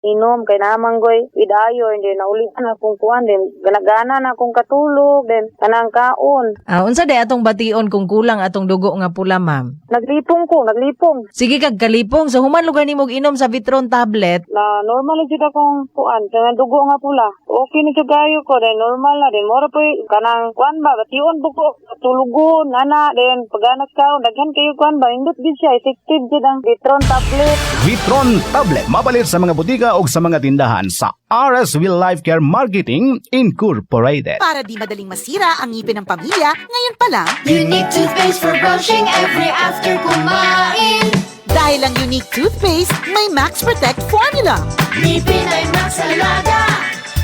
Inom kay naman goy with iron, then naulian akong kuan, then gana na akong katulog, then kanang kaon. Ah, unsa day atong bation kung kulang atong dugo nga pula, ma'am? Naglipong ko, naglipong. Sige kag kalipong. So human lugar nimo og inom sa Vitron tablet. Na normal na jud akong kuan, kanang dugo nga pula. Okay na jud kayo ko, then normal na din. Mora po kanang kuan ba, bation po ko, tulugon, ana, then paganas kaon, daghan kayo kuan ba, indot gid siya, effective jud ang Vitron tablet. Vitron Tablet, mapalit sa mga butika o sa mga tindahan sa RSV Life Care Marketing Incorporated. Para di madaling masira ang ngipin ng pamilya, ngayon pa lang, Unique toothpaste for brushing every after kumain. Dahil ang Unique toothpaste, may Max Protect formula. Ngipin ay Max Alaga,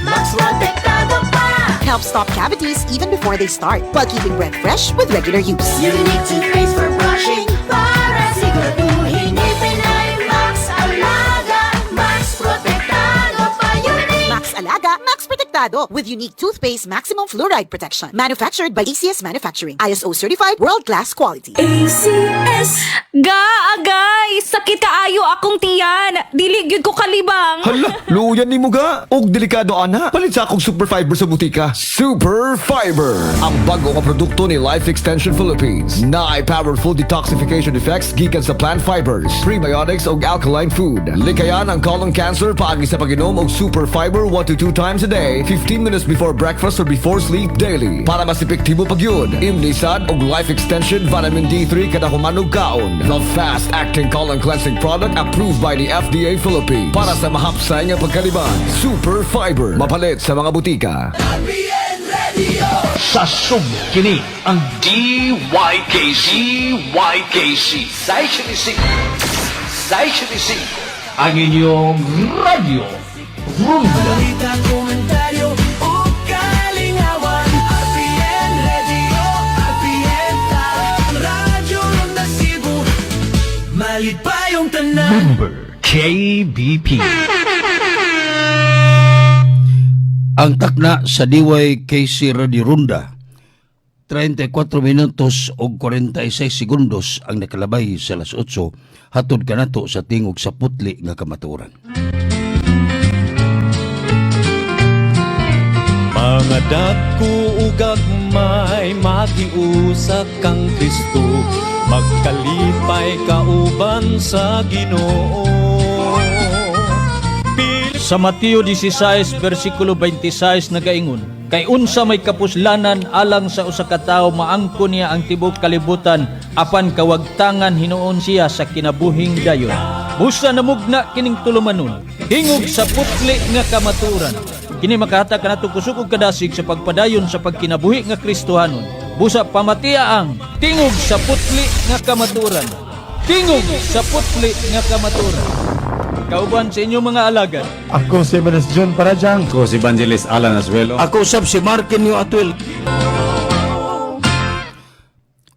Max Protektado pa. Help stop cavities even before they start, while keeping breath fresh with regular use. Unique toothpaste for brushing para siguraduhin ngipin ay Max Alaga, Max Protektado pa. Unique. Max Alaga, Max Protektado with Unique Toothpaste Maximum Fluoride Protection. Manufactured by ACS Manufacturing. ISO certified, world-class quality. Ga, agay! Sakit kaayo akong tiyan. Dili gyud ko kalibang. Hala, luyan ni mo ga. Og delikado ana. Palit sa akong Super Fiber sa butika. Super Fiber, ang bago nga produkto ni Life Extension Philippines. Naay powerful detoxification effects gikan sa plant fibers, prebiotics og alkaline food. Likayan ang colon cancer paagi sa pag-inom og Super Fiber 1 to 2 times a day, 15 minutes before breakfast or before sleep daily. Para mas epektibo pag yun, imnisad og Life Extension Vitamin D3 kada humanog kaon. The fast-acting colon cleansing product approved by the FDA Philippines. Para sa mahapsay nga pagkalibang, Super Fiber. Mapalit sa mga butika. Sa Sugbo, kini ang DYKC YKC 675 675, ang inyong radyo Ronda. Balita, komentaryo o kalingawan. RPN Radio, RPN Radyo Ronda Cebu. Malipayong tanan. Member KBP. Ang takna sa DYKC Radio Ronda, 34 minutos o 46 segundos ang nakalabay sa alas 8, hatod kanato sa Tingog sa Putli nga Kamatuoran. Mga dagko ug gagmay, makiusa kang Kristo, magkalipay kauban sa Ginoo. Sa Mateo 16 versikulo 26 nagaingon, "Kay unsa may kapuslanan alang sa usa ka tawo maangkon niya ang tibuok kalibutan apan kawagtangan hinuon siya sa kinabuhing dayon?" Busa namugna kining tulumanon, Tingog sa Putli nga Kamatuoran. Kini makahatag kanato kusog ug kadasig sa pagpadayon sa pagkinabuhi nga Kristohanon. Busa pamatia ang Tingog sa Putli nga Kamatuoran. Tingog sa Putli nga Kamatuoran. Kauban sa inyong mga alagad. Ako si Evangelist John Parajang. Ako si Evangelist Alan Azuelo. Ako sab si Markin Atuel.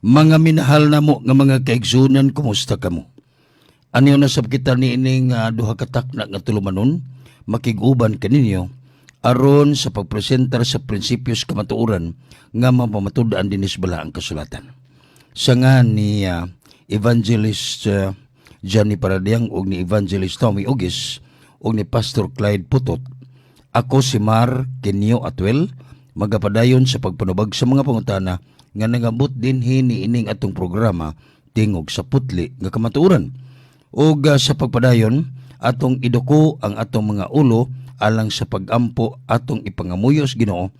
Mga minahal na mo nga mga kaigsunan, kumusta kamo? Anyo na sab kita niining duha ka takna nga tulumanon, makig-uban kaninyo aron sa pagpresentar sa prinsipyos kamatuoran nga mapamatud-an dinhi sa balaang kasulatan. Sa nga ni Evangelist Johnny Paradiang ug ni Evangelist Tommy Ugis ug ni Pastor Clyde Putot, ako si Mar Kenyo Atuel, magapadayon sa pagpanubag sa mga pangutana nga nangabot dinhi niining atong programa Tingog sa Putli nga Kamatuoran. Ug sa pagpadayon, atong iduko ang atong mga ulo alang sa pagampo, atong ipangamuyo sa Ginoo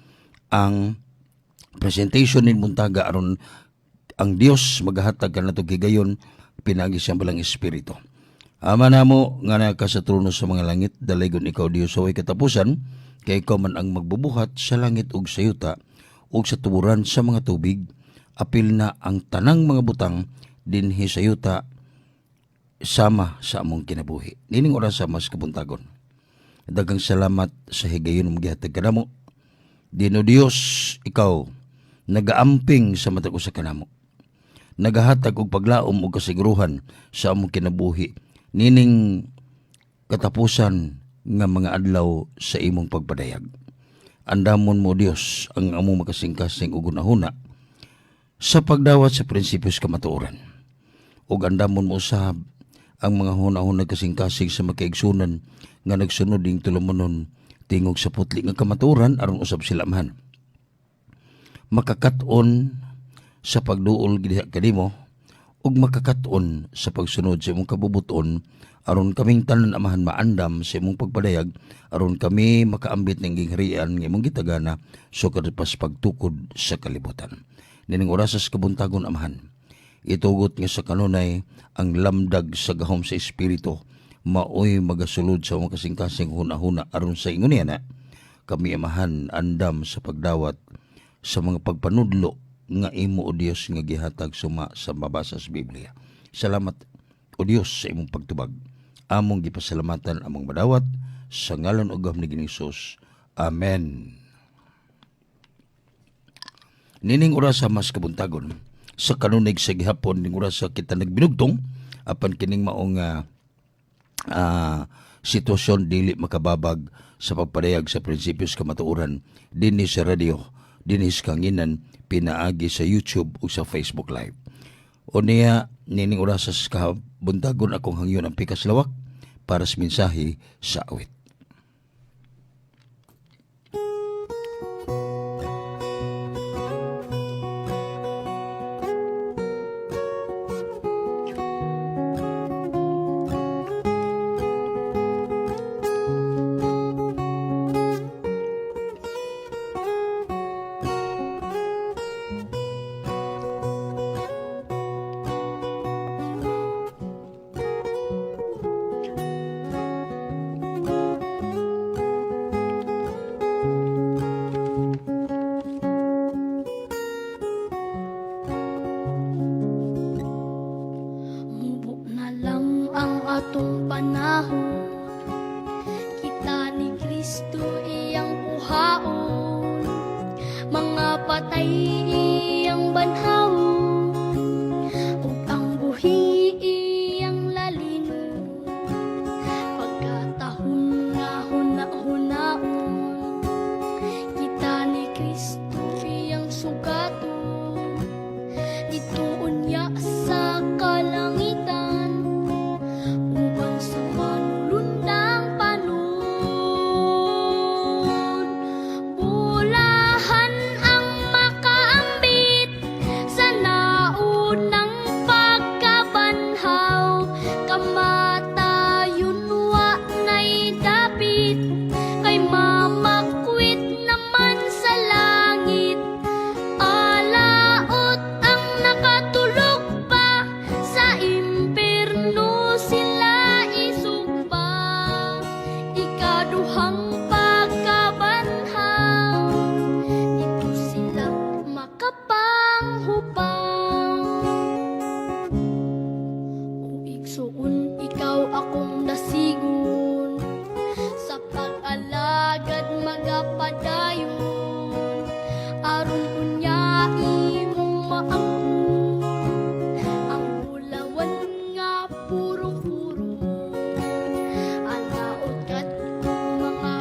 ang presentation nin buntaga aron ang Dios magahatag kanatong higayon pinaagi sa balang espiritu. Ama namo nga naka sa trono sa mga langit, dalaygon ikaw Dios sa way katapusan, kay ikaw man ang magbubuhat sa langit ug sa yuta ug sa tuburan sa mga tubig, apil na ang tanang mga butang dinhi sa yuta sama sa among kinabuhi. Nining oras sa mas kabuntagon, daghang salamat sa higayon mong gihatag kanamo. Dino Dios, ikaw nagaamping sa matag usa kanamo. Nagahatag og paglaom ug kasiguruhan sa among kinabuhi nining katapusan nga mga adlaw sa imong pagpadayag. Andamon mo, Dios, ang among makasingkasing ug hunahuna sa pagdawat sa prinsipyos kamatuoran. Ug andamon mo usab Ang mga hunahuna kasing-kasing sa makaigsunan nga nagsunod ning tulumanon tingog sa putli nga kamatuoran aron usab sila, Amahan, makakat-on sa pagduol gidiha kanimo ug makakat-on sa pagsunod sa imong kabubuton aron kaming tanan, Amahan, maandam sa imong pagpadayag aron kami makaambit ng gingharian nga imong gitagana sukad pas pagtukod sa kalibutan. Nining orasas kabuntagon, Amahan, itugot nga sa kanunay ang lamdag sa gahom sa Espiritu maoy magasulod sa mga kasing-kasing hunahuna aron sa ingon niya na kami, Amahan, andam sa pagdawat sa mga pagpanudlo nga imo, O Dios, nga gihatag suma sa mabasa sa Biblia. Salamat, O Dios, sa imong pagtubag. Among gipasalamatan, among madawat sa ngalan ug gahom ni Ginoong Hesus. Amen. Nining orasa mas kabuntagon sa kanunig sa gihapon ning orasa kita nagbinugtong, apan kining maong sitwasyon dili makababag sa pagpadayag sa prinsipyo sa kamatuoran dinhi sa radio, dinhi sa kanginan, pinaagi sa YouTube ug sa Facebook Live. O niya, nining orasa sa kabuntagon, akong hangyon ang pikas lawak para sa mensahe sa awit. Mubo na lang ang atong panahon. Kita ni Kristo iyang kuhaon. Mga patay iyang banhawon, ug ang buhi iyang lalinon. Pagkatahon nga huna-hunaon, kita ni Kristo iyang sugaton. Dituon niya sa kalangitan, uban sa manulundang panon. Bulahan ang makaambit sa naunang pagkabanhaw. Kamatayon wa na'y dapit, kay mamakwit naman sa langit. Alaot ang nakatulog pa, sa impierno sila isugba. Ikaduhang pagkabanhaw, dito sila makapanghupang. O igsuon, ikaw akong dasigon, sa pag-alagad magapadayon, aron unya imong maangkon ang bulawan nga purong-puro. Alaot kadtong mga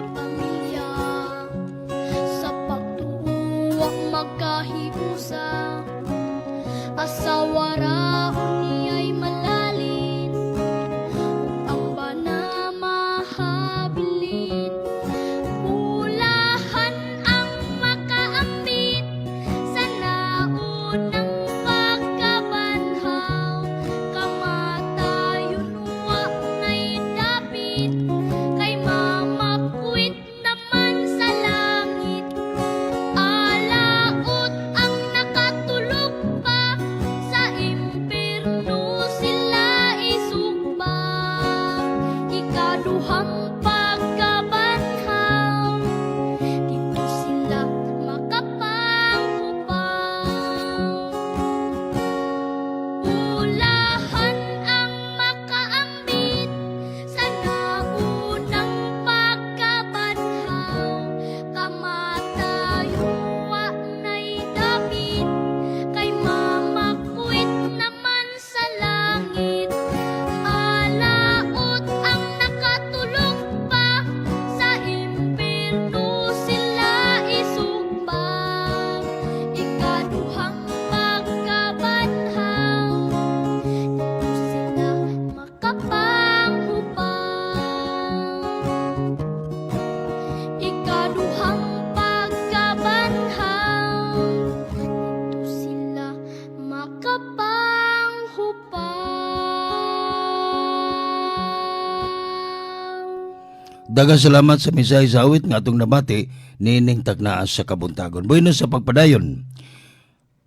Daghang salamat sa mensahe sa awit nga atong nabati niining taknaa sa kabuntagon. Bueno, sa pagpadayon,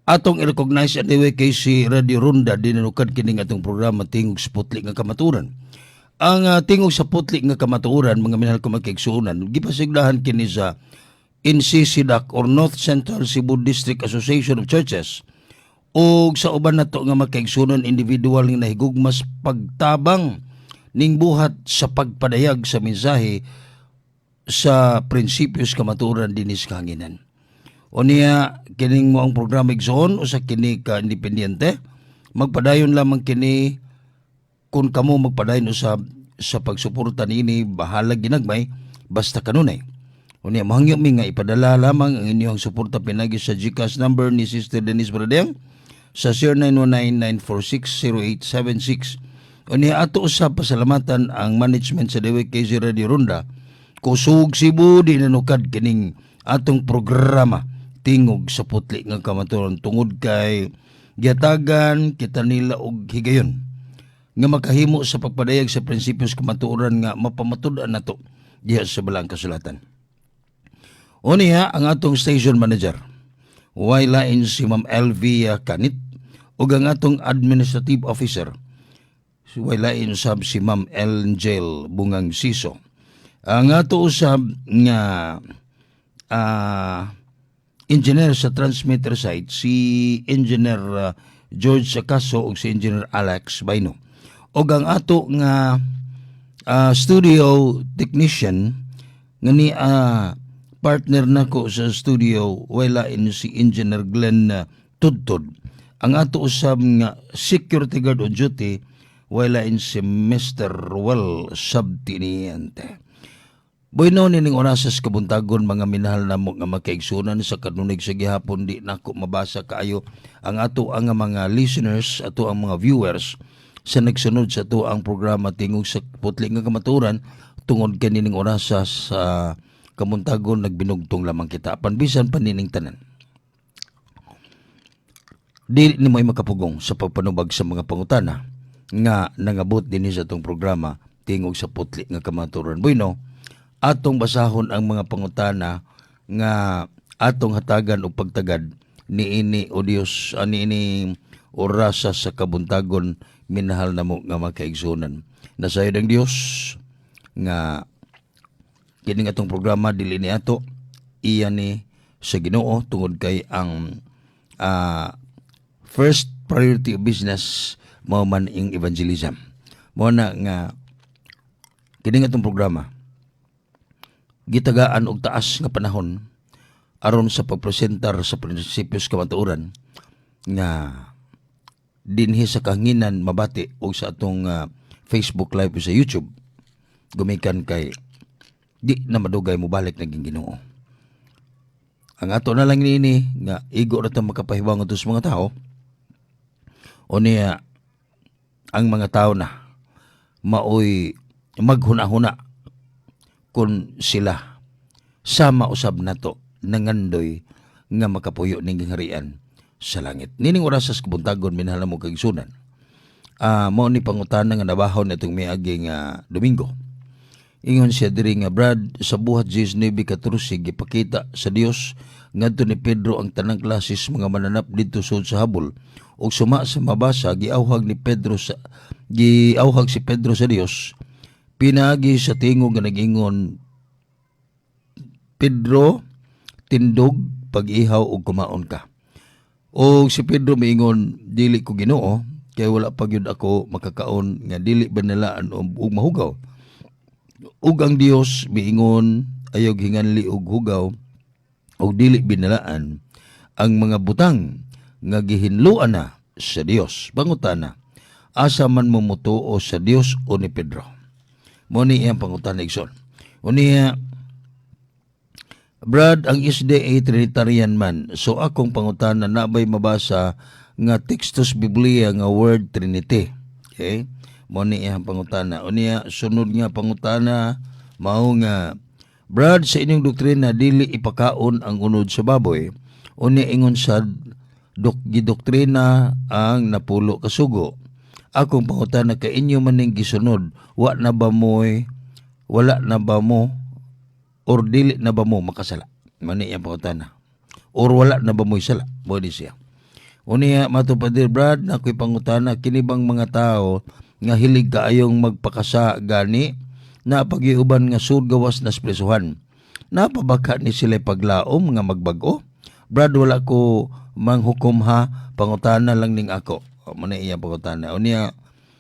atong i-recognize anyway kay si Radio Ronda dinanukad kining atong programa Tingog sa Putli nga Kamatuoran. Ang Tingog sa Putli nga Kamatuoran, mga minahal ko magkaigsuonan, gipasiglahan kini sa NCCDAC or North Central Cebu District Association of Churches o sa uban nato nga magkaigsuonan individual nga nahigugmas pagtabang ning buhat sa pagpadayag sa mensahe sa prinsipyos kamatuoran dinis kahanginan. O niya, kining mo ang programa, igsoon, usa kini ka independyente, magpadayon lamang kini kung kamo magpadayon usab sa pagsuporta niini, bahala ginagmay basta kanunay. O niya, mahangyo mi nga ipadala lamang ang inyong suporta pinagi sa GCash number ni Sister Denise Bradeng sa 0919-946-0876. O niya, ato usab pasalamatan ang management sa DWKZ Radio Ronda, Kusog Cebu, dinanukad kining atong programa Tingog sa Putli nga Kamatuoran tungod kay giatagan kita nila og higayon nga makahimo sa pagpadayag sa prinsipyos kamatuoran nga mapamatud-an nato diha sa Balaang Kasulatan. O niya, ang atong station manager, way lain si Ma'am LV Kanit, ug ang atong administrative officer, way lain usab si Ma'am Angel Bungang Siso. Ang ato usab nga engineer sa transmitter site, si Engineer George Acaso ug si Engineer Alex Baino. Og ang ato nga studio technician nga ni partner nako sa studio, way lain si Engineer Glenn Tudtud. Ang ato usab nga security guard on duty, way lain si Mr. Ruel Sabtiniente. Bueno, nining orasas kabuntagon, mga minahal namo nga makaigsunan, sa kanunig sa gihapon di nako mabasa kaayo ang ato ang mga listeners, ato ang mga viewers sa nagsunod sa ato ang programa Tingog sa Putli nga Kamatuoran tungod kay nining orasa sa kamuntagon nagbinugtong lamang kita. Apan bisan pa nining tanan, dili nimo ay makapugong sa pagpanubag sa mga pangutana nga nangabot dinhi sa atong programa Tingog sa Putli nga Kamatuoran. Bueno, atong basahon ang mga pangutana nga atong hatagan og pagtagad niini o Dios niini orasa sa kabuntagon, minahal namo nga makaigsunan. Nasayod ang Dios nga kining atong programa dili ni ato, iya ni sa Ginoo tungod kay ang first priority of business mao man ing evangelism. Mao na nga kining atong programa gitagaan og taas nga panahon aron sa pagpresentar sa prinsipyos kamatuoran nga dinhi sa kahanginan mabati og sa atong Facebook Live o sa YouTube gumikan kay di na madugay mo balik naging Ginoo. Ang ato na lang niini nga igo ra ta makapahibangon sa mga tao, o niya ang mga tao na maoy maghuna-huna kung sila sama usab nato nangandoy nga makapuyo ning gingharian sa langit. Nining oras sa kabuntagon, minahal mo kaigsunan. Mao ni pangutana nga nabahon itong miaging Domingo. Ingon siya diri nga, "Brad, sa Buhat 19:14 gipakita sa Dios ngadto ni Pedro ang tanang klases mga mananap didto sud sa habol. Ug suma sa mabasa, giawhag si Pedro sa Dios pinaagi sa tingog nga nag-ingon, 'Pedro, tindog, pag-ihaw ug kumaon ka.' O si Pedro miingon, 'Dili ko, Ginoo, kay wala pa gyud ako makakaon nga dili binalaan ug mahugaw.' Ug ang Dios miingon, 'Ayaw hinganli og hugaw og dili binalaan ang mga butang nga gihinloan na sa Dios.' Pangutana, asa man mo mutuo, sa Dios o ni Pedro?" Mo ni iyang pangutana, igsoon. O niya, "Brad, ang SDA Trinitarian man. So akong pangutana, nabay mabasa nga tekstos Biblia nga word Trinity?" Okay? Mo ni iyang pangutana. O niya, sunod nga pangutana mao nga, "Brad, sa inyong doktrina dili ipakaon ang unod sa baboy. O niya ingon sa gidoktrina ang napulo kasugo. Akong pangutana, kay inyo man ning gisunod, wa na ba mo'y Wala na ba mo or dili na ba mo makasala? Mani iyang pangutana. Or wala na ba mo'y sala? Mo ni siya. Unya, mato Pader Brad, na ako'y pangutana, kini bang mga tao nga hilig kaayong magpakasa gani na pag-iuban nga sud gawas na presuhan? Napabaka ni sila paglaom nga magbag-o? Brad, wala ko manghukom ha, pangutana lang ning ako. O, muna iyang pangutana. Unya,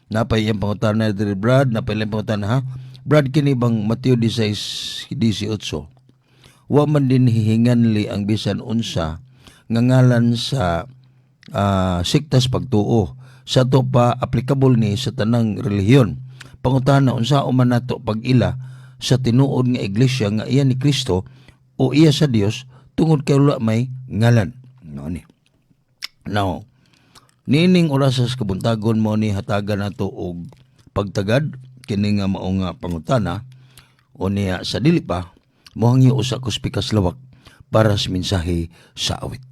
napay iyang pangutana diri, Brad, napay iyang pangutana ha. Brad, kini bang Mateo 16:18? Wa man din hihinganli ang bisan unsa nga ngalan sa siktas pagtuo. Sa to pa applicable ni sa tanang relihiyon. Pangutana, unsa man nato pag-ila sa tinuod nga iglesia nga iya ni Kristo o iya sa Dios tungod kay wala may ngalan? No ni. Now, niining oras sa kabuntagon mo ni hatagan nato og pagtagad kini nga mao nga pangutana o niya sa dili pa mohangyo usa ko spikas lawak para sa mensahe sa awit.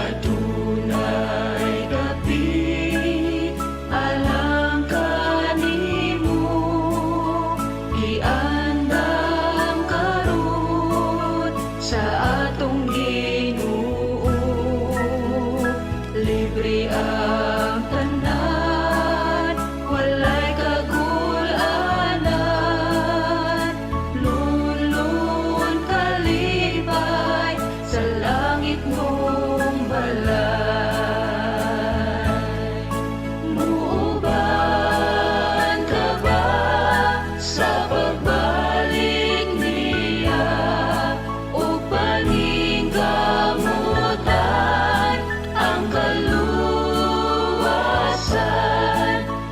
Adunay dapit alang kanimo, giandam karon sa atong Ginoo. Libre ang tanan, walay kagul-anan, lunlun kalipay sa langit mong balay. Muuban ka ba sa pagbalik niya ug paningkamutan ang kaluwasan,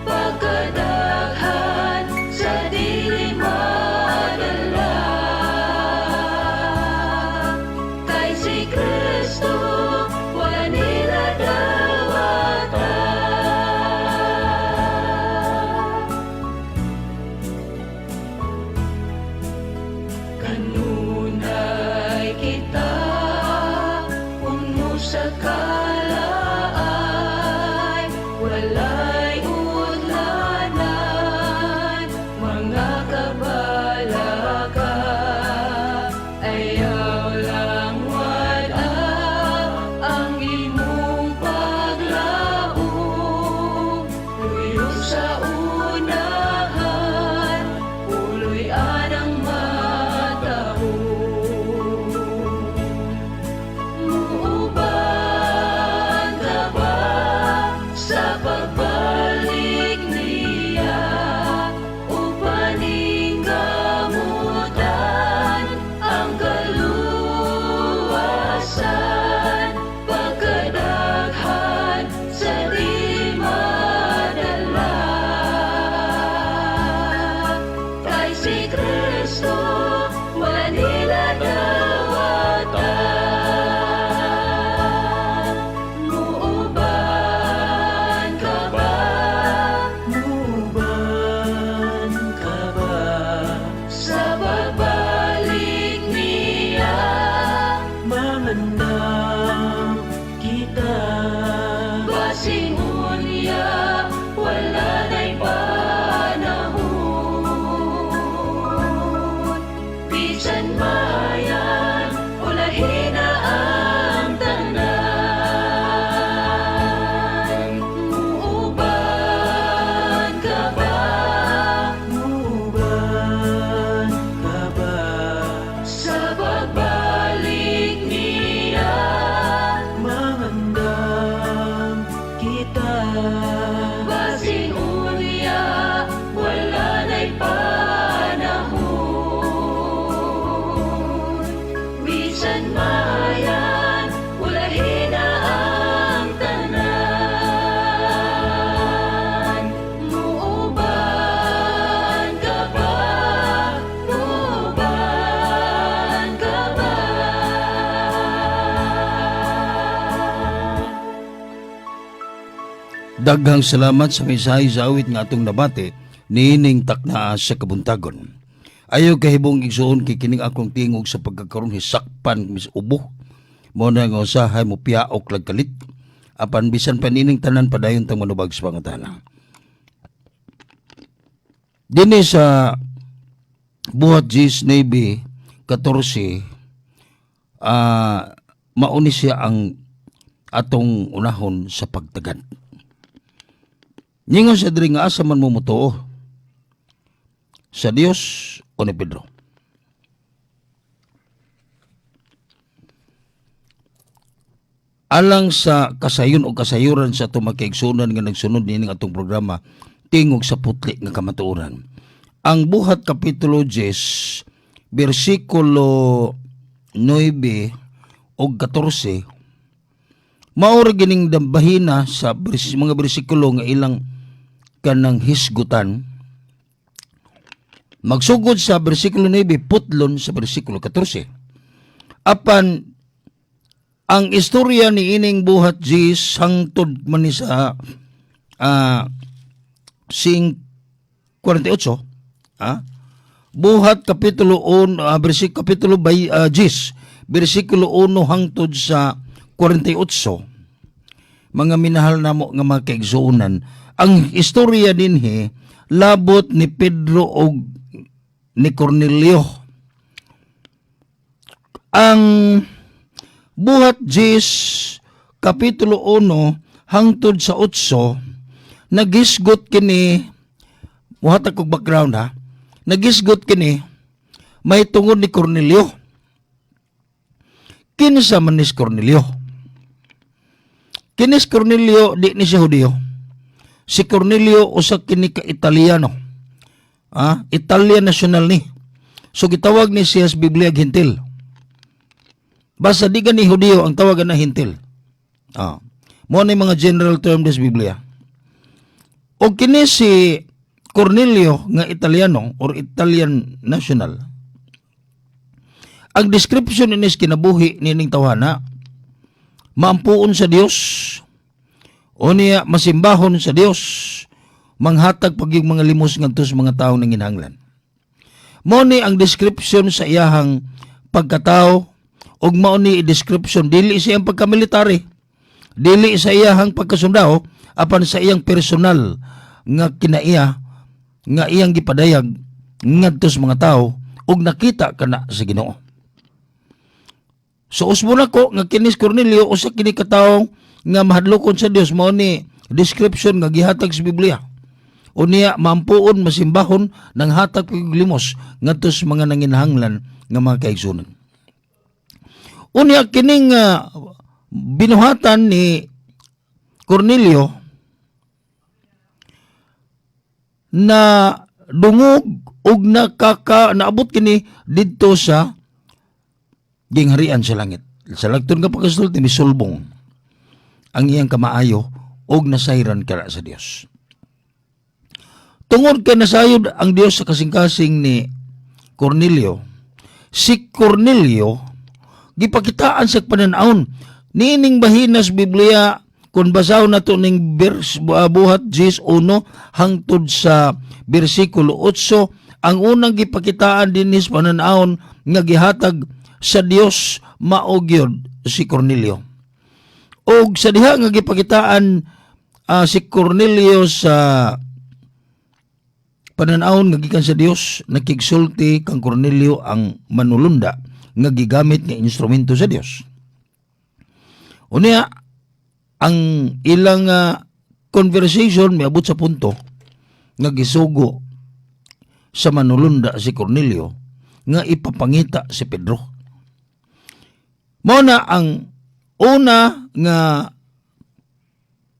pagkadaghan sa dili madala? Kay si Kristo wala nila dawatan. Kanunay kita puno sa kalaay, walay udlanan, mga kabalaka. Ayaw lang wala ang imong paglaom, luyo sa unahan, puloy anang mataho. Muuban ka ba sa pagbalik niya ug paningkamutan ang kaluwasan, pagkadaghan sa di madala? Daghang salamat sa mensahe sa awit nga atong nabati niining taknaa sa kabuntagon. Ayaw kahibong, igsuon, kay kining akong tingog sa pagkakaroon hisakpan mis ubo. Mao na nga usahay mo piyaok lag kalit. Apan bisan pa nining tanan, padayon tang manubag sa pangutana. Dinhi sa Buhat 10:9-14, mauni siya ang atong unahon sa pagtagad. Ningon sa diri nga asa man mo motuo, sa Dios o ni Pedro. Alang sa kasayon o kasayuran sa atong makaigsunan nga nagsunod nining atong programa, tingog sa putli nga kamatuoran. Ang Buhat kapitulo 10 bersikulo 9 og 14 mao ra gining dambahina sa mga bersikulo nga ilang kanang hisgutan magsugod sa bersikulo 9 putlon sa bersikulo 14. Apan ang istorya ni ining Buhat 10 hangtod man ni sa 48, Buhat kapitulo 1, kapitulo bay, 10 bersikulo 1 hangtod sa 48. Mga minahal namo nga mga kaigsuonan, ang istorya dinhi labot ni Pedro og ni Cornelio. Ang Buhat 10 kapitulo 1 hangtod sa 8, nagisgot kini, muhatag kog background ha, nagisgot kini may tungod ni Cornelio. Kinsa man ni Cornelio? Kini si Cornelio, di ni siya Hudiyo. Si Cornelio usa kini ka Italiano. Italian national ni. So gitawag ni siya sa Biblia Hentil. Basta di ni Hudiyo, ang tawagan na Hentil. Mao ni mga general term des Biblia. O kini si Cornelio nga Italiano or Italian national. Ang description inis kinabuhi nining tawhana, maampuon sa Dios o niya masimbahon sa Dios, manghatag pag yung mga limos ngadto sa mga tawo nanginahanglan. Mao ni ang description sa iyahang pagkatao ug mao ni description dili sa iyang pagkamilitary, dili sa iyahang pagkasundao, apan sa iyang personal nga kinaiya nga iyang gipadayag ngadto sa mga tawo ug nakita kana sa Ginoo. So usbon nako nga kinis Cornelio usa kini ka tawo nga mahadlokon sa Dios. Mao ni description nga gihatag sa Biblia. Unya maampuon, masimbahon, nang hatag pag limos ngadto sa mga nanginahanglan nga mga kaigsunan. Unya kining binuhatan ni Cornelio na dungog og nakaka naabot kini didto sa gingharian sa langit. Sa lagton nga pagkasulti, misulbong ang iyang kamaayo og nasayran kara sa Dios. Tungod kay nasayod ang Dios sa kasing-kasing ni Cornelio, si Cornelio gipakitaan sa pananawon niining bahinas Biblia. Kung basahon nato ning verse, Buhat 10:1 hangtod sa bersikulo 8, ang unang gipakitaan dinhi sa pananawon nga gihatag sa Dios mao gyud si Cornelio. Og sa diha nga gipakitaan si Cornelio sa pananawon nga gikan sa Dios, nakigsulti kang Cornelio ang manulunda nga gigamit nga instrumento sa Dios. Unya ang ilang conversation miabot sa punto nga gisugo sa manulunda si Cornelio nga ipapangita si Pedro. Mao na ang una nga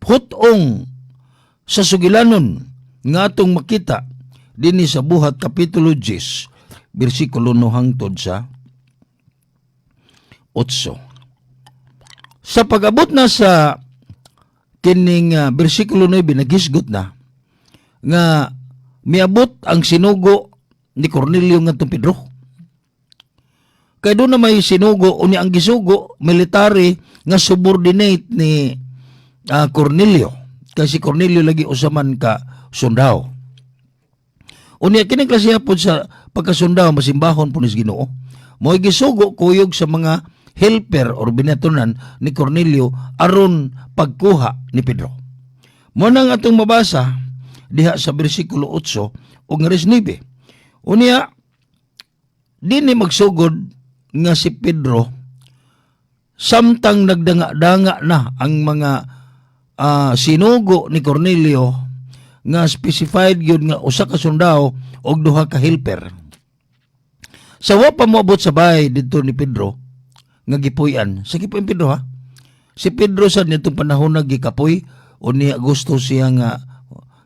hutong sa sugilanon nga atong makita dinhi sa Buhat kapitulo 10 bersikulo 1 hangtod sa 8. Sa pag-abot na sa kining bersikulo 9, nagisgot na nga miabot ang sinugo ni Cornelio ngadtong Pedro. Kay doon na may sinugo, unya ang gisugo military nga subordinate ni Cornelio. Kay si Cornelio lagi usa man ka sundao. Unya kini klase pod sa pagkasundao, masimbahon po ni Ginoo. Mo'y gisugo kuyog sa mga helper or binatunan ni Cornelio aron pagkuha ni Pedro. Mo nang atong mabasa diha sa bersikulo 8 ug 9. Unya dinhi magsugod nga si Pedro, samtang nagdanga-danga na ang mga sinugo ni Cornelio nga specified gyud nga usa ka sundao og duha ka helper. Sa wa pa moabot sa bahay didto ni Pedro nga gipuy-an, sa gipuy Pedro ha. Si Pedro sa nitong panahon na gikapoy, unya gusto siya nga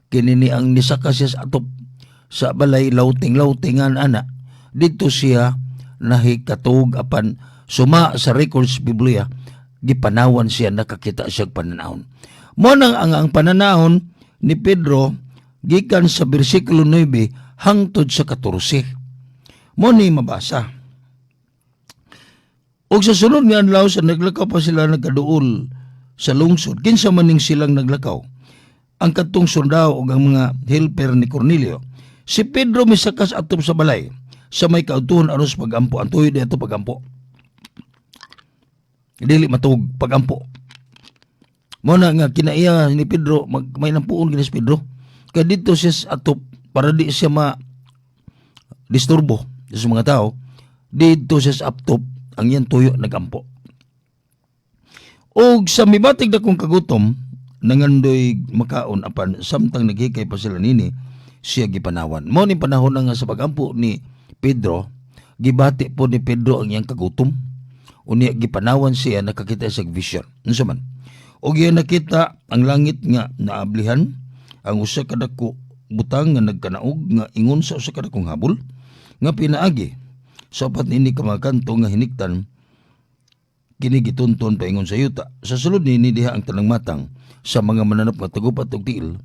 kini ni ang nisaka siya sa atop sa balay, lauting-lautingan ana, didto siya nahikatug, apan suma sa records Biblia, gipanawan siya, nakakita siya pananahon. Mo nang ang pananahon ni Pedro gikan sa bersikulo 9 hangtod sa 14 mo ni mabasa. Og sa sunod nga adlaw, sa naglakaw pa sila nagkaduol sa lungsod. Kinsa maning silang naglakaw? Ang katong sundao ug ang mga helper ni Cornelio. Si Pedro misakas atop sa balay sa may kaudtuhon aron sa pagampo. Ang tuyo dito, pagampo. Dili matug, pagampo. Mo na nga kinaiya ni Pedro, may nampuon gini si Pedro. Kay dito siya sa atop para di siya ma disturbo sa mga tao. Dito siya sa atop, ang iyang tuyo nagampo. Og sa mibatig dakong kagutom, nangandoy makaon, apan samtang naghikay pa sila nini, siya gipanawan. Mo ni panahon na nga sa pagampo ni Pedro, gibati po ni Pedro ang iyang kagutom. Unya gipanawan siya, nakakita sa vision. Unsa man? Og iya nakita ang langit nga naablihan, ang usa ka dako butang nga nagkanaog nga ingon sa usa ka dakong habol nga pinaagi sa upat nini ka mga kanto nga hiniktan kini gitunton paingon sa yuta. Sa sulod nini diha ang tanang matang sa mga mananap nga tagupat og tiil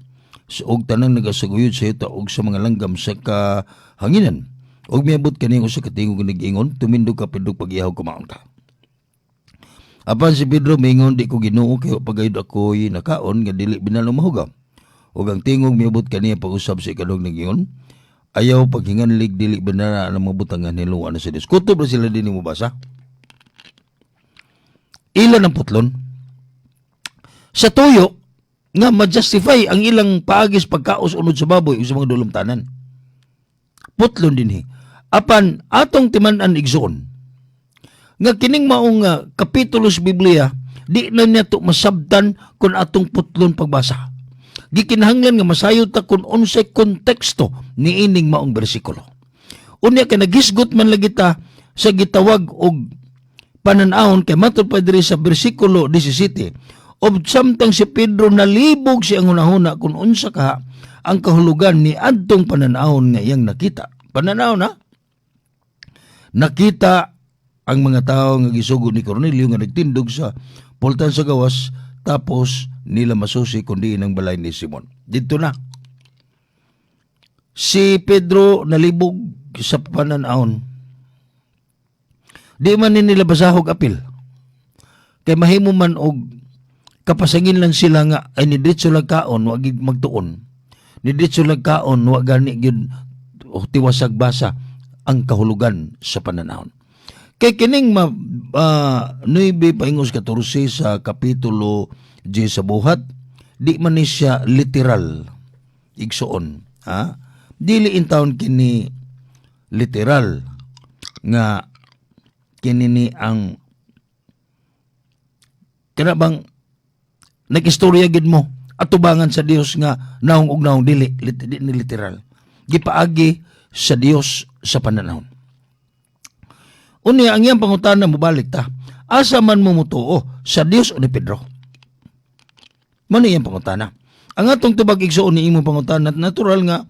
sa og tanang nagasaguyod sa yuta og sa mga langgam sa kahanginan. Og miabot kani usa ka tingog nga nag-ingon, "Tumindog ka, Pedro, pag-ihaw, kumaon ka." Apan si Pedro mingon, "Di ko, Ginoo, kay pa gayud ako'y nakaon nga dili binalo mahugaw." Ug ang tingog miabot kaniya pag-usab sa ikaduhang nag-ingon, "Ayaw paghinganlig dili binala ang mga butang nga hinuluan na sa Dios." Kutob na sila dinhi mobasa. Ilan ang putlon? Sa tuyo nga ma-justify ang ilang paagis pagkaos unod sa baboy ug sa mga dulumtanan. Putlon dinhi. Apan atong timan-an, igsoon, nga kining maong kapitulo sa Biblia di na niya to masabtan kung atong putlon pagbasa. Gikinahanglan nga masayod ta kung unsay konteksto niining maong bersikulo. Unya kay nagisgot man lagi ta sa gitawag og pananahon, kay matud pa diri sa bersikulo 17, og samtang si Pedro nalibog siya ang hunahuna kung unsa ka ang kahulugan ni adtong pananahon nga iyang nakita. Pananahon ha? Nakita ang mga tao nga gisugo ni Cornelio nga nagtindog sa pultan sa gawas, tapos nila masusi kundi ang balay ni Simon. Dito na. Si Pedro nalibog sa pananahon. Di man ni nila basahog apil. Kay mahimo man og kapasangin lang sila nga ay ni diretso lang kaon, wa gid magtuon. Ni diretso lang kaon, wa gani gyud o tiwasag basa ang kahulugan sa pananahon. Kay kining ma 9 paingos 14 sa kapitulo 10 sa Buhat, di man ni siya literal, igsoon, ha? Dili in taon kini literal nga kini ni ang kana bang nag-istorya gid mo atubangan sa Dios nga naong og naong, dili di ni literal, gipaagi sa Dios sa pananahon. Unya ang iyang pangutana, mobalik ta, asa man mo mutuo, sa Dios o ni Pedro? Mo ni iyang pangutana. Ang atong tubag, igsoon, ni imong pangutana, natural nga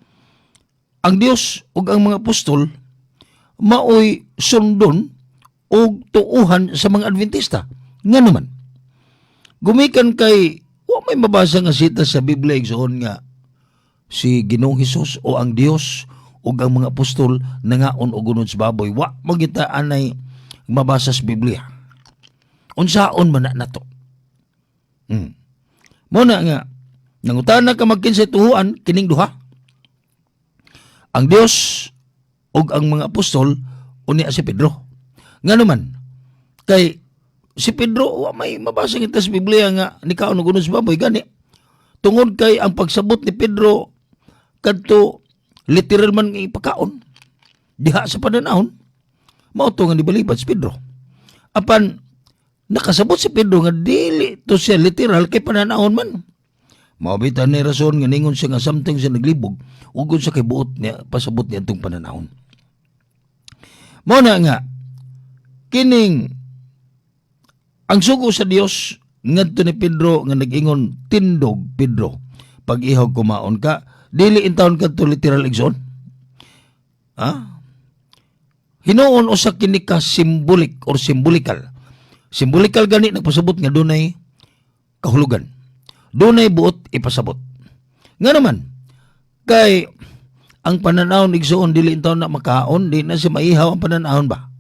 ang Dios ug ang mga apostol maoy sundon og tuuhan sa mga Adventista. Nga naman, gumikan kay wa may mabasa nga sita sa Biblia, igsoon, nga si Ginoong Hesus o ang Dios ug ang mga apostol nangaon og unod sa baboy. Wa man kita anay mabasa sa Biblia. Unsaon man na nato? Mo na nga Nangutana ka magkinsay tuhuan, kining duha. Ang Dios ug ang mga apostol, unya si Pedro. Nga naman, kay si Pedro, wa may mabasa kita sa Biblia nga nikaon og unod sa baboy gani. Tungod kay ang pagsabot ni Pedro kadto literal man nga ipakaon diha sa pananahon, mao to nga nibalibad si Pedro. Apan nakasabot si Pedro nga dili to siya literal kay pananahon man. Mao bitaw ni rason nga ningon siya nga samtang siya naglibog, ugod sa kay buot niya pasabot niya atong pananahon. Mao na nga kining ang sugo sa Dios ngadto ni Pedro nga nag-ingon, "Tindog, Pedro, pag-ihaw, kumaon ka," dili intawon kadto literal, igsoon. Ha? Hinuon usa kini ka symbolic or symbolical. Symbolical gani nagpasabot nga dunay kahulugan. Dunay buot ipasabot. Nga naman, kay ang pananawon, igsoon, dili intawon na makaon, di na siya maihaw ang pananawon ba?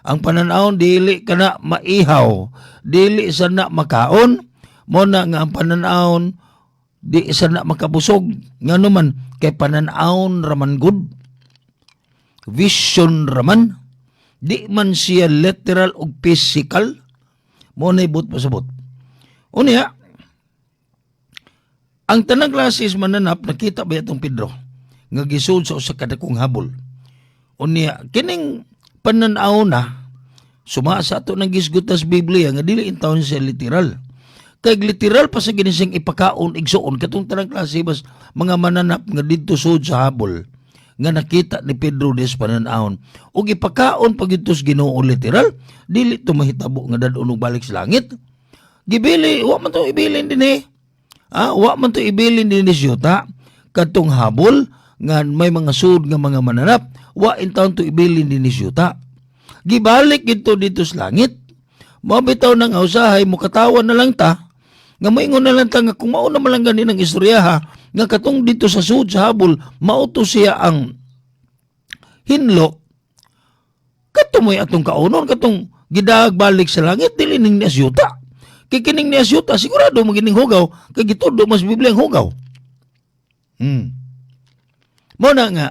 Ang pananawon dili kana maihaw, dili sa na makaon, mo na nga ang pananawon di sa na makabusog. Nga naman, kay pananawon raman gud. Vision raman, di man siya literal o physical, mo na ibot pasabot. Unya, ang tanang klase mananap, nakita ba itong Pedro nga gisud sa usa ka dakong habol. Unya, kining pananaw na suma sa ato nang gisgutan sa Biblia nga dili intawon siya literal. Kay literal pa sa ginising ipakaon, igsuon, katong tanang klase bas mga mananap nga didto sud sa habol nga nakita ni Pedro des pananawon ug ipakaon pag sa Ginoo literal, dili to mahitabo nga dad-on og balik sa langit. Gibili, wa man to ibilin dinhi. Ah, wa man to ibilin dinhi sa kadtong habol nga may mga sud nga mga mananap, wa intawon to ibilin dinhi sa. Gibalik gito dito sa langit. Mao bitaw nang usahay mo katawan na lang ta nga moingon na lang ta nga kung mao na man lang gani ng istorya ha, nga katong dito sa sud sa habol mao to siya ang hinlo, kadto mo'y atong kaunon katong gidag balik sa langit, dili ning ni asyuta. Kay kining ni asyuta sigurado magining hugaw kay gitudlo mas Biblia ang hugaw. Mo na nga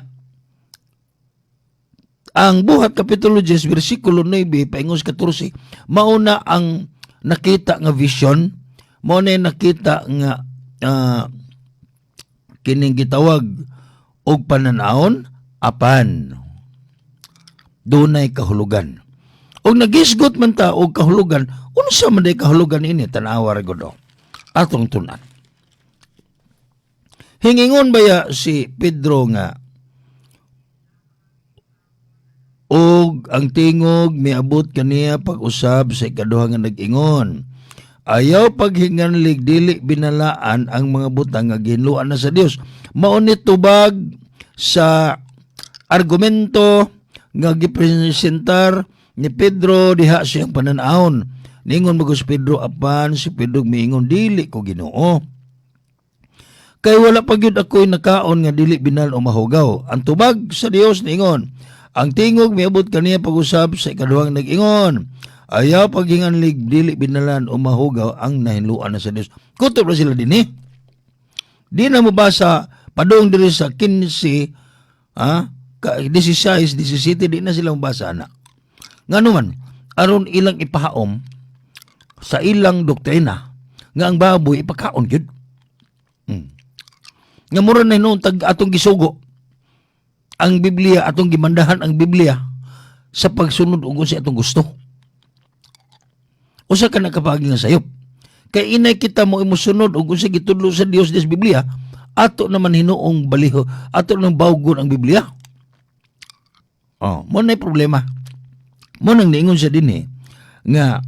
ang Buhat Kapitulo 10 versikulo 9 paingos 14, mao na ang nakita nga vision, mao na nakita nga kining gitawag og pananawon apan dunay kahulugan. Og nagisgot man ta og kahulugan, unsa man day kahulugan ini? Tan-awa ra gud atong tun-an. Hingingon baya si Pedro nga, "Og ang tingog miabot kaniya pag-usab sa ikaduha nga nag-ingon, 'Ayaw paghinganlig dili binalaan ang mga butang nga gihinloan na sa Dios.'" Mao ni tubag sa argumento nga gipresentar ni Pedro diha siyang pananawon. Ningon magos Pedro, apan si Pedro miingon, "Dili ko, Ginoo. Kay wala pa gyud ako'y nakaon nga dili binal o mahugaw." Ang tubag sa Dios niingon, "Ang tingog miabot kaniya pag-usab sa ikaduhang nag-ingon, 'Ayaw paghinganlig dili binalan o mahugaw ang nahinluan na sa Dios.'" Kutob na sila dinhi. Di na mobasa padung diri sa 15, 16, 17, di na sila mobasa na. Ngano man, aron ilang ipahaom sa ilang doktrina nga ang baboy ipakaon gyud. Nga mura na hinuon tag atong gisugo ang Biblia, atong gimandahan ang Biblia sa pagsunod og sa atong gusto. Usa ka nakapaagi nga sayop. Kay inay kita mo imusunod og unsa gitudlo sa Dios des Biblia, ato naman hinuong baliho, ato nang bawgon ang Biblia. Oh, mo na problema. Mo nang niingon siya dinhi nga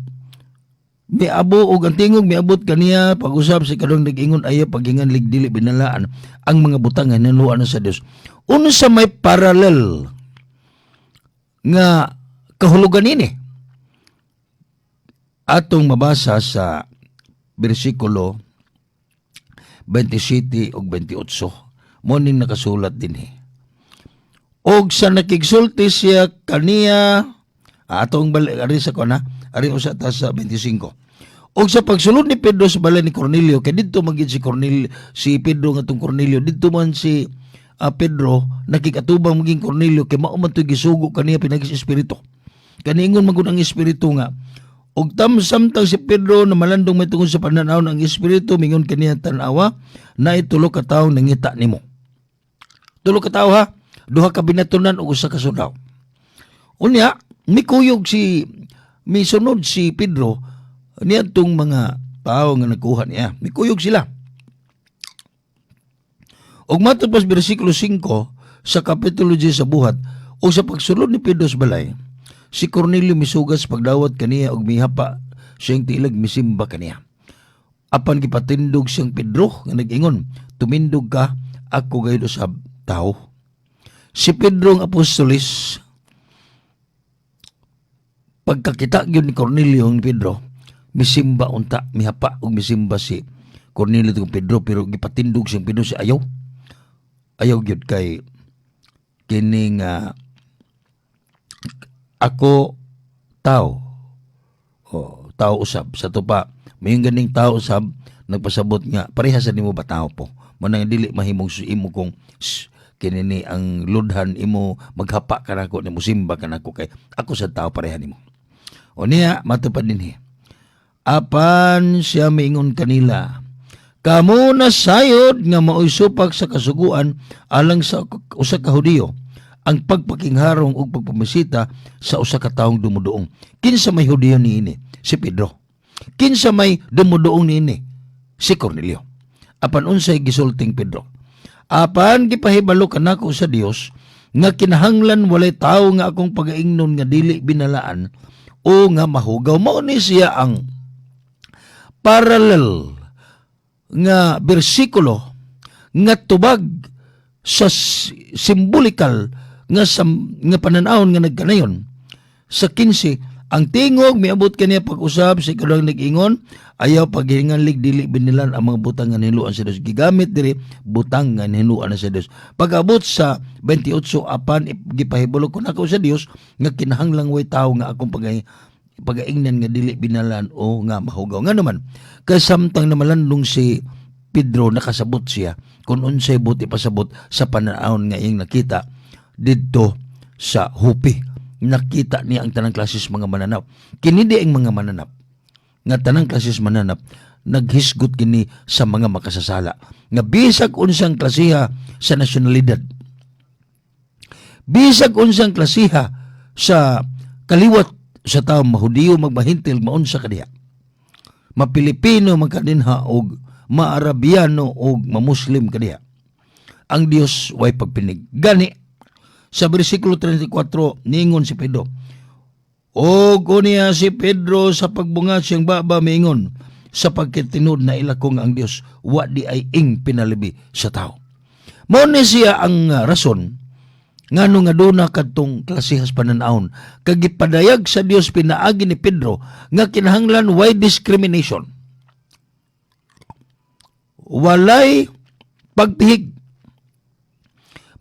miabo og ang tingog miabot kaniya pag-usab sa ikaduhang nag-ingon, "Ayaw paghinganlig dili binalaan ang mga butang nga hinluan na sa Dios." Unsa may parallel nga kahulugan ini? Atong mabasa sa bersikulo 27 ug 28. Mo ning nakasulat dinhi. Og sa nakigsulti siya kaniya, atong balik ari sa kuna, ari usa ta sa 25. Og sa pagsulod ni Pedro sa balay ni Cornelio, kay didto man gid si Cornelio, si Pedro nga tong Cornelio, didto man si Pedro nakikatubang maging Cornelio kay mao man to'y gisugo kaniya pinaagi sa Espiritu. Kaniingon man gud ang Espiritu nga og samtang si Pedro na malandong may tungod sa pananaw ang Espiritu mingon kaniya, "Tan-awa, naay tulo ka tawo nangita nimo." Tulo ka tawo ha, duha ka binatunan ug usa ka sundao. Unya, mikuyog si misunod si Pedro niadtong mga tao nga nagkuha niya. Mikuyog sila. Ug matod pa sa bersikulo 5 sa kapitulo 10 sa Buhat, ug sa pagsulod ni Pedro sa balay, si Cornelio misugat sa pagdawat kaniya ug mihapa siyang tiilag misimba kaniya. Apan gipatindog siyang Pedro nga nag-ingon, "Tumindog ka, ako gayud usab tao." Si Pedro ang apostolis, pagkakita gyud ni Cornelio ni Pedro, misimba unta, mihapa ug misimba si Cornelio tong Pedro, pero gipatindog siyang Pedro si ayaw. Ayaw gyud kay kining ako tao. Oh, tao usab. Sa to pa, may ganing tao usab nagpasabot nga pareha sa nimo ba, tao po. Manang dili mahimong su imo kong kini ni ang ludhan imo, maghapa ka nako ni musimba ka nako kay ako sa tao pareha nimo. O niya matupad dinhi. Apan siya miingon kanila, "Kamo na sayod nga maoy supak sa kasuguan alang sa usa ka Hudiyo ang pagpakingharong ug pagpamisita sa usa ka taong dumuduong." Kinsa may Hudiyo niini? Si Pedro. Kinsa may dumuduong niini? Si Cornelio. Apan unsay gisulting Pedro? "Apan gipahibalo kanako sa Dios nga kinahanglan walay tawo nga akong pagaingnon nga dili binalaan o nga mahugaw." Mao ni siya ang parallel nga bersikulo nga tubag sa symbolical nga nga pananawon nga nagkanayon. Sa 15, ang tingog miabot kaniya pag-usab sa ikaduhang nag-ingon, "Ayaw paghinganlig dili binilan ang mga butang nga niluan sa Dios." Gigamit diri, butang nga niluan sa Dios. Pag-abot sa 28, apan gipahibalo ko nako sa Dios nga kinahanglang way tawo nga akong pagaingnan nga dili binalan o nga mahugaw. Nga naman, kasamtang na malandong si Pedro, nakasabot siya kung unsay buot ipasabot sa pananawon nga iyang nakita didto sa Joppe. Nakita niya ang tanang klases mga mananap. Kini di ang mga mananap nga tanang klases mananap naghisgot kini sa mga makasasala nga bisag unsang klasiha sa nasyonalidad, bisag unsang klasiha sa kaliwat sa tao, mahudiyo, magmahintil, maunsa kadiha, mapilipino man kadinha og maarabiano og mamuslim kadiha, ang Dios way pagpinig. Gani sa bersikulo 34, niingon si Pedro, og unya si Pedro sa pagbungat siyang baba miingon, "Sapagkat tinuod naila ko nga ang Dios wa di ay ing pinalibi sa tao." Mao ni siya ang rason ngano nga duna kadtong klasehas pananawon kag gipadayag sa Dios pinaagi ni Pedro nga kinahanglan way discrimination. Walay pagpihig.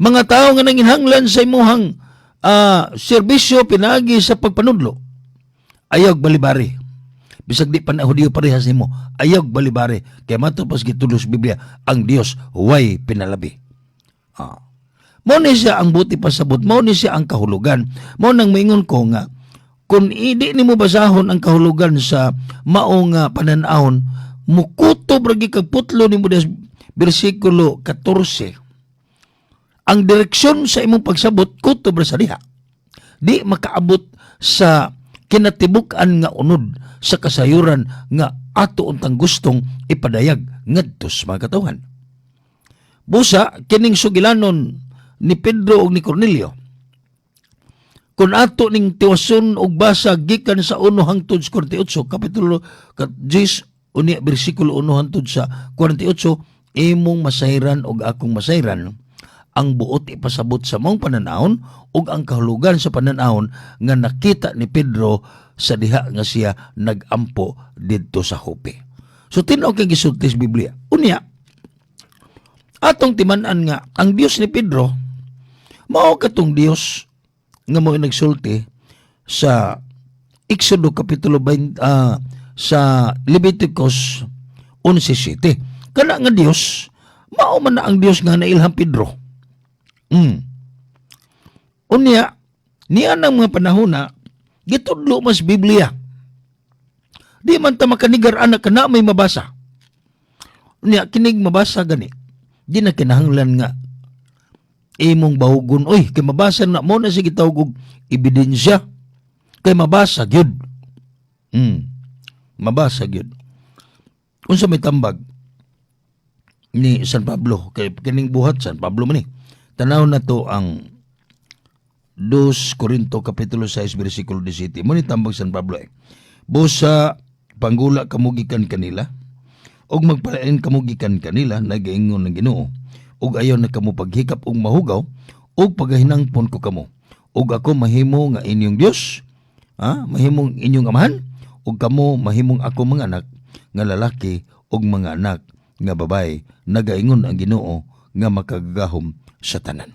Mga tao nga nanginhanglan sa imuhang serbisyo pinaagi sa pagpanudlo, ayaw balibari. Bisag di pa na Hudiyo parehas nimo, ayaw balibari. Kaya matod pas gitudlo sa Biblia, ang Dios way pinalabi. Mao ni siya ang buot ipasabot, mao ni siya ang kahulugan. Mao nang maingon ko nga kung idi nimo basahon ang kahulugan sa mao nga panan-awon, mukutob ra kag putlo nimo des bersikulo 14. Ang direksyon sa imong pagsabot kutob ra sa diha. Di makaabot sa kinatibuk-an nga unod sa kasayuran nga ato untang gustong ipadayag ngadto sa mga katawhan. Busa kining sugilanon ni Pedro ug ni Cornelio, kung ato ning tiwason og basa gikan sa 1 hangtod sa 48, kapitulo 10 unya bersikulo 1 hangtod sa 48, imong masayran og akong masayran ang buot ipasabot sa maong pananawon ug ang kahulugan sa pananawon nga nakita ni Pedro sa diha nga siya nagampo didto sa Joppe. So tinuod kay gisulti sa Biblia. Unya, atong timan-an nga ang Dios ni Pedro mao katong Dios nga mo nagsulti sa Exodo kapitulo 20, Sa Leviticus 11:7. Kana nga Dios, mao man na ang Dios nga nailhang Pedro. Unya, niya ng mga panahon na gitudlo mas Biblia. Di man ta makanigar anak kana may mabasa. Unya kinig mabasa gani. Di na kinahanglan nga imong bahugon, oy, kay mabasa na mo na sige tawag og ebidensya kay mabasa gyud. Mabasa gyud. Unsa may tambag ni San Pablo kay kining buhat San Pablo man ni? Tanaw na to ang 2 Corinto kapitulo 6 bersikulo 17. Mo ni tambag San Pablo eh. Busa panggula kamo gikan kanila ug magpalain kamo gikan kanila, nagaingon ng Ginoo, ug ayaw na kamo paghikap og mahugaw, ug pagahinangpon ko kamo, ug ako mahimo nga inyong Dios, ha, mahimong inyong amahan, ug kamo mahimong ako mga anak nga lalaki ug mga anak nga babae, nagaingon ang Ginoo nga makagagahom sa tanan.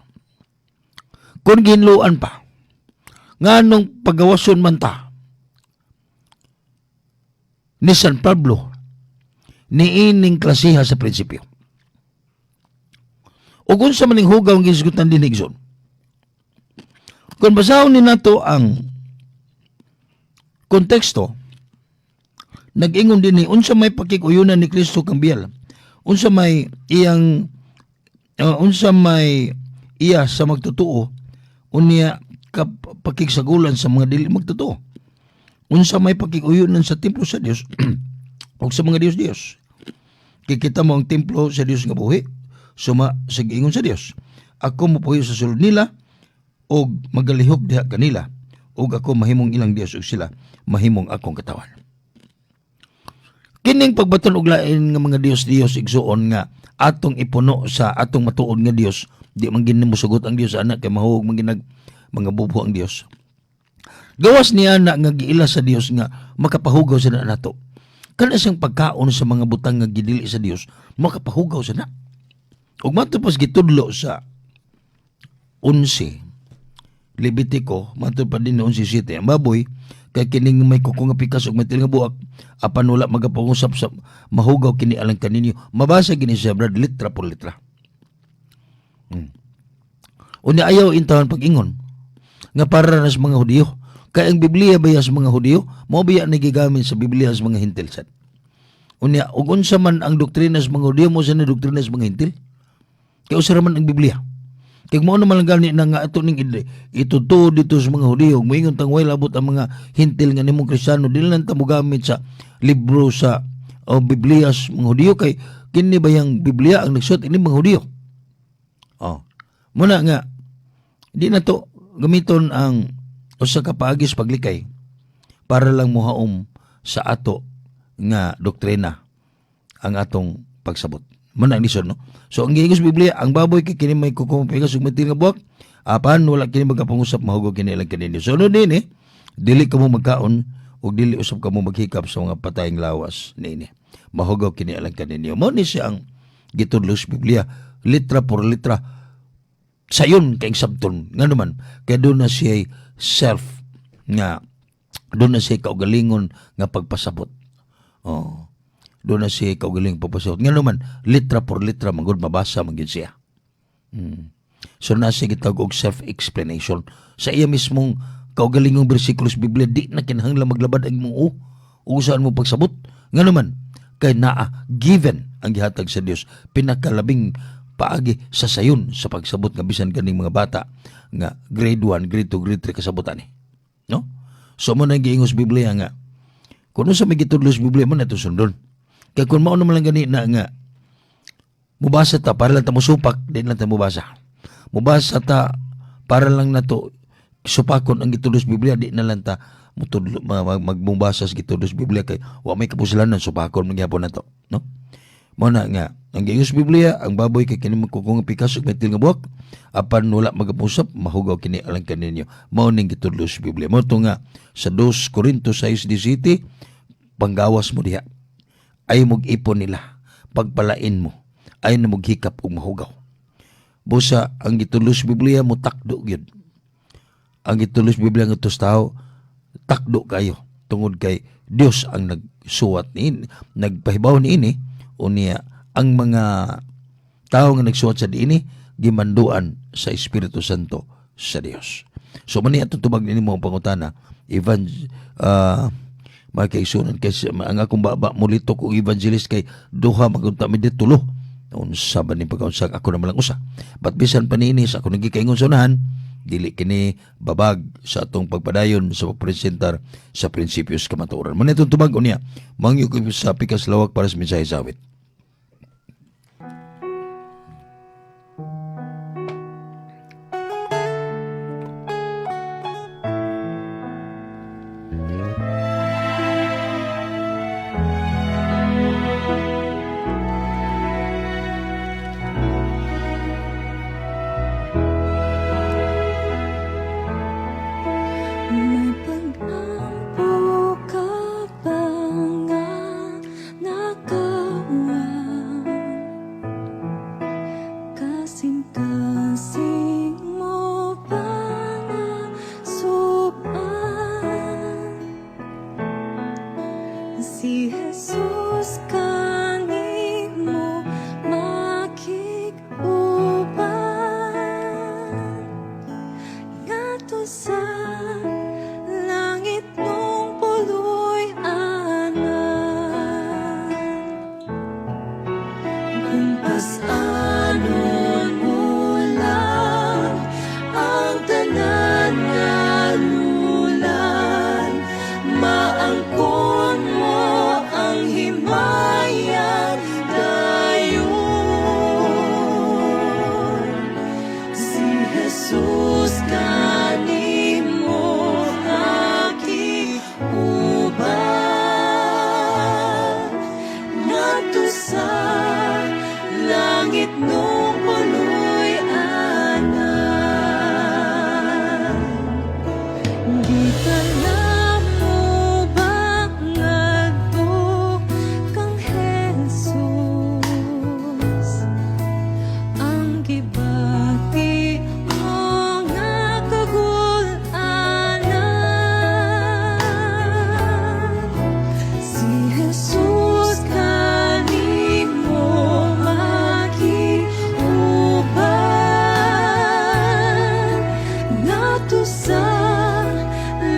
Kung ginluan pa, nganong pagawason man ta ni San Pablo niining klasiha sa prinsipyo? Ug unsa man ning hugaw ang gisgutan din, Igsoon? Kung basahon ni nato ang konteksto, nag-ingon din ni unsa may pakikuyunan ni Kristo kang Belial, unsa may iyang unsa may iya sa magtotoo, unya kap pakigsagulan sa mga dili magtotoo, unsa may pakikuyunan sa templo sa Dios ug sa mga dios-dios? Kikita mo ang templo sa Dios nga buhi, suma sa giingon sa Dios, ako mopuyo sa sulod nila og magalihok diha kanila, ug ako mahimong ilang Dios ug sila mahimong akong katawan. Kining pagbaton og lain nga mga dios-dios, igsuon, nga atong ipuno sa atong matuod nga Dios, di man gini mosugot ang Dios anak kay mahuog man ginag mga bubo ang Dios. Gawas niya na nga giila sa Dios nga makapahugaw sa na nato. Kana siyang pagkaon sa mga butang nga gidili sa Dios, makapahugaw sa na. Ug mato pas gitudlo sa 11 Levitico, mato pa din 11:7, ang baboy kay kining may kuko nga pikas ug may nga buak, apan wala magapangusap sa mahugaw kini alang kaninyo. Mabasa gini siya, brad, litra por litra. Unya ayaw intawon pag-ingon nga para na sa mga Hudiyo. Kay ang Biblia baya sa mga Hudiyo, mao biya ni gigamit sa Biblia sa mga Hintil sad. Unya ug unsa man ang doktrina sa mga Hudiyo, mo sa ni doktrina sa mga Hintil. Kay usa ra man ang Biblia. Kay mao naman lang gani na nga ato ning itutuo dito sa mga Hudiyo, moingon tang way labot ang mga Hintil nga nimong Kristiyano, dili lang ta mogamit sa libro sa o Biblia sa mga Hudiyo kay kini ba yang Biblia ang nagsuot ini mga Hudiyo. Oh. Muna nga di na to gamiton ang usa ka paagis paglikay para lang muhaom sa ato nga doktrina ang atong pagsabot. Muna ang lisod, no? So, ang giingos Biblia, ang baboy kay kini may kuko pikas ug may nga buwak, apan wala kini magapangusap, mahugaw kini lang kanino. So, ano din eh, dili ka mo magkaon ug dili usab ka mo maghikap sa mga patayng lawas niini. Mahugaw kini alang kaninyo. Mo ni siya ang gitudlo sa Biblia, litra por litra, sayon kay sabton. Nga naman kay doon na siya self nga doon na siya kaugalingon nga pagpasabot. Oh, doon na siya kaugalingon pagpasabot. Nga naman litra por litra manggod mabasa man gyud siya. So na siya gitawag og self-explanation sa iya mismong kaugalingong bersikulo sa Biblia. Di na kinahanglan maglabad ang imong o saan mo pagsabot. Nga naman kay naa given ang gihatag sa Dios, pinakalabing paagi sa sayon sa pagsabot nga bisan kaning mga bata nga grade 1, grade 2, grade 3 kasabotan eh. No? So mo na giingos Biblia nga kung sa may gitudlo sa Biblia mo na ito sundon. Kaya kung mao naman lang gani na nga mubasa ta para lang ta musupak, di lang ta mubasa. Mubasa ta para lang nato supakon ang gitudlo sa Biblia, di na lang ta mutudlo magmubasa sa gitudlo sa Biblia kay wa may kapuslanan, supakon man gyapon nato, no? Mo na nga ang giingos sa Biblia, ang baboy kay kini magkukong pikas ug may nga buwak, apan wala magapusap, mahugaw kini alang kaninyo. Mao ning gitudlo sa Biblia. Mo to nga sa 2 Corinto 6:17, panggawas mo diha ay mug-ipon nila, pagpalain mo ay na mughikap ug mahugaw. Busa ang gitudlo sa Biblia mo takdo gyud. Ang gitudlo sa Biblia nga tao takdo kayo. Tungod kay Dios ang nagsuwat ni, nagpahibaw niini, unya ang mga tao nga nagsuwat sa diini gimanduan sa Espiritu Santo sa Dios. So mani atong tubag nimo ang pangutana, Evan, mga kaigsuonan, kay ang akong baba mulitok og evangelist kay duha magunta mi ditulo, unsa ba ni pagkaunsa, ako naman lang usa. But bisan pa niini sa ako nagikaingon sa unahan, dili kini babag sa atong pagpadayon sa pagpresentar sa prinsipyos kamatuoran. Man itong tubag unya, mangyo ko sa pikas lawak para sa mensahe sa awit. May pag-ampo ka ba nga nakawa? Kasing-kasing mo ba nga suban? Si Jesus kanimo makig-uban ngadto sa langit nung puloy-anan. Kung pas-anon mo lang ang tanan nga lulan, maangkon mo ang himayan dayon. Si Jesus kanimo makig-uban ngadto sa langit nung puloy-anan. Gitala mo ba ngadto kang Jesus ang gibati mo nga kagul-anan? Si Jesus kanimo makig-uban ngadto sa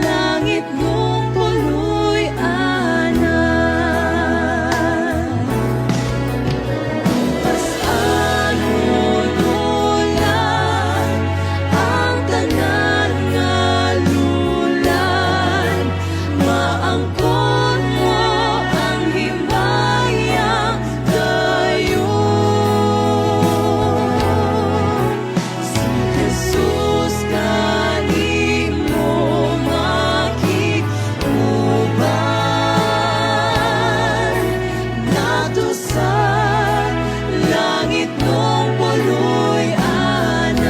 langit nung puloy-anan. Pas-anon mo lang ang tanan nga lulan, maangkon mo ang himayang dayon. Si Jesus kanimo makig-uban ngadto sa langit nung puloy-anan.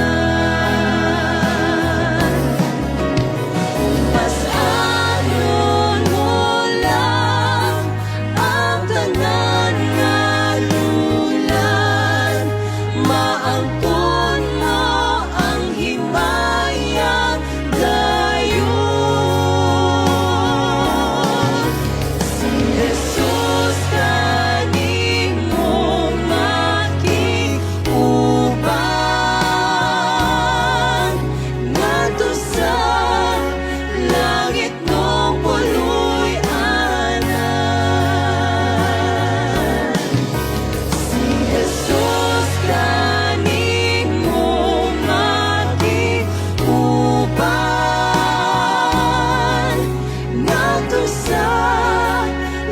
Pas-anon mo lang ang tanan nga lulan, maangkon mo ang himayang dayon. Si Jesus kanimo makig-uban ngadto sa langit nung puloy-anan. Si Jesus kanimo makig-uban ngadto sa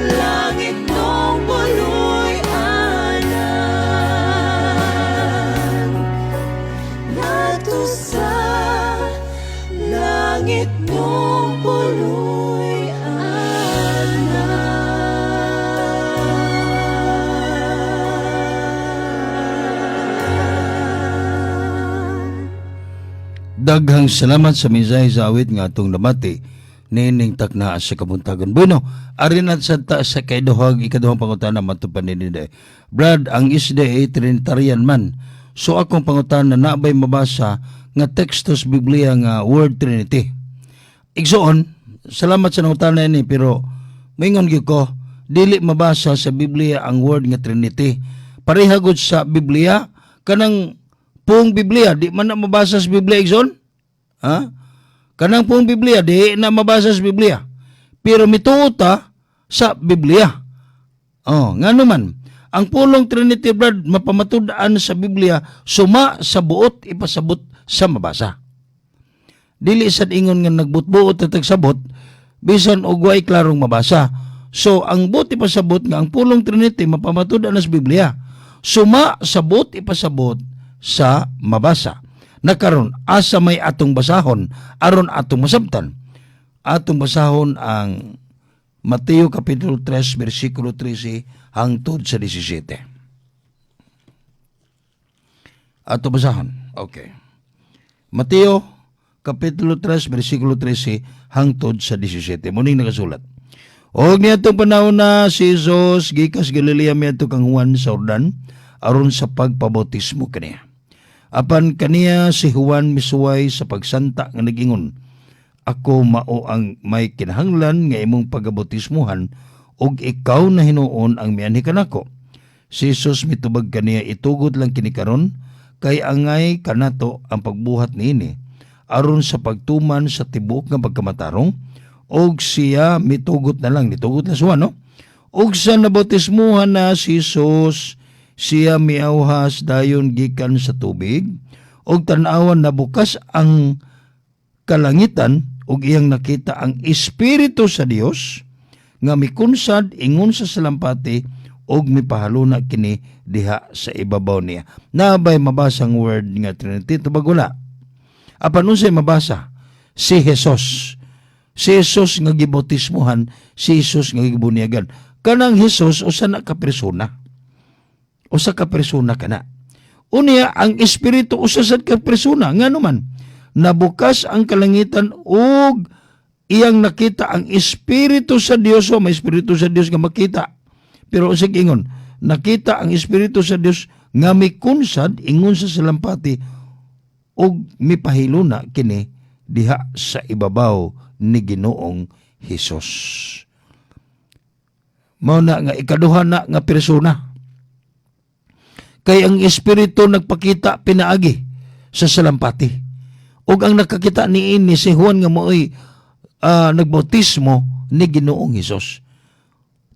langit nung puloy-anan. Ngadto sa langit nung puloy-anan. Daghang salamat sa mensahe sa awit nga atong namati niining takna sa kabuntagon. Bueno, ari na sa ta sa kaiduhag ikaduhang pangutana matud pa nini. Brad, ang SDA Trinitarian man. So akong pangutana, nabay mabasa nga teksto sa Biblia nga word Trinity? Igsoon, Salamat sa nangutana ini, pero moingon gyud ko, dili mabasa sa Biblia ang word nga Trinity. Pareha gud sa Biblia, kanang buong Biblia di man na mabasa sa Biblia, igsoon. Ha? Kanang buong Biblia di na mabasa sa Biblia. Pero mituo ta sa Biblia. Oh, ngano man ang pulong Trinity, brad, mapamatud-an sa Biblia suma sa buot ipasabot sa mabasa. Dili sad ingon nga nagbutbuot at tagsabot bisan og way klarong mabasa. So ang buot ipasabot nga ang pulong Trinity mapamatud-an sa Biblia suma sa buot ipasabot sa mabasa. Na karon, asa may atong basahon aron atong masabtan? Atong basahon ang Mateo Kapitulo 3 versikulo 13 hangtod sa 17. Ato basahon. Okay. Mateo Kapitulo 3 versikulo 13 hangtod sa 17. Muning nakasulat. Og niadtong panahon na si Jesus gikas Galilea miadto kang Juan sa Jordan aron sa pagpabautismo kaniya. Apan kaniya si Juan misuway sa pagsanta nga nagingon, "Ako mao ang may kinahanglan nga imong pagabautismuhan ug ikaw na hinuon ang mianhi kanako?" Si Jesus mitubag kaniya, "Itugot lang kini karon kay angay kanato ang pagbuhat niini aron sa pagtuman sa tibuok nga pagkamatarong." Og siya mitugot na lang, nitugot na siya, no? Og sa nabautismuhan na si Jesus, siya miawhas dayon gikan sa tubig, og tan-awan, nabukas ang kalangitan ug iyang nakita ang Espiritu sa Dios nga mikunsad ingon sa salampati ug mipahaluna kini diha sa ibabaw niya. Nabay mabasang word nga Trinity? Tubag wala. Apan unsay mabasa? Si Jesus. Si Jesus nga gibautismuhan, si Jesus nga gibunyagan. Kanang Jesus usa na ka persona. Usa ka persona kana. Unya ang Espiritu usa sad ka persona, ngano man nabukas ang kalangitan ug iyang nakita ang Espiritu sa Dios. O may Espiritu sa Dios nga makita. Pero unsay ingon? Nakita ang Espiritu sa Dios nga mikunsad ingon sa salampati ug mipahiluna kini diha sa ibabaw ni Ginoong Hesus. Mao na nga ikaduha na nga persona. Kay ang Espiritu nagpakita pinaagi sa salampati. Ug ang nakakita niini si Juan nga mo'y nagbautismo ni Ginoong Hesus.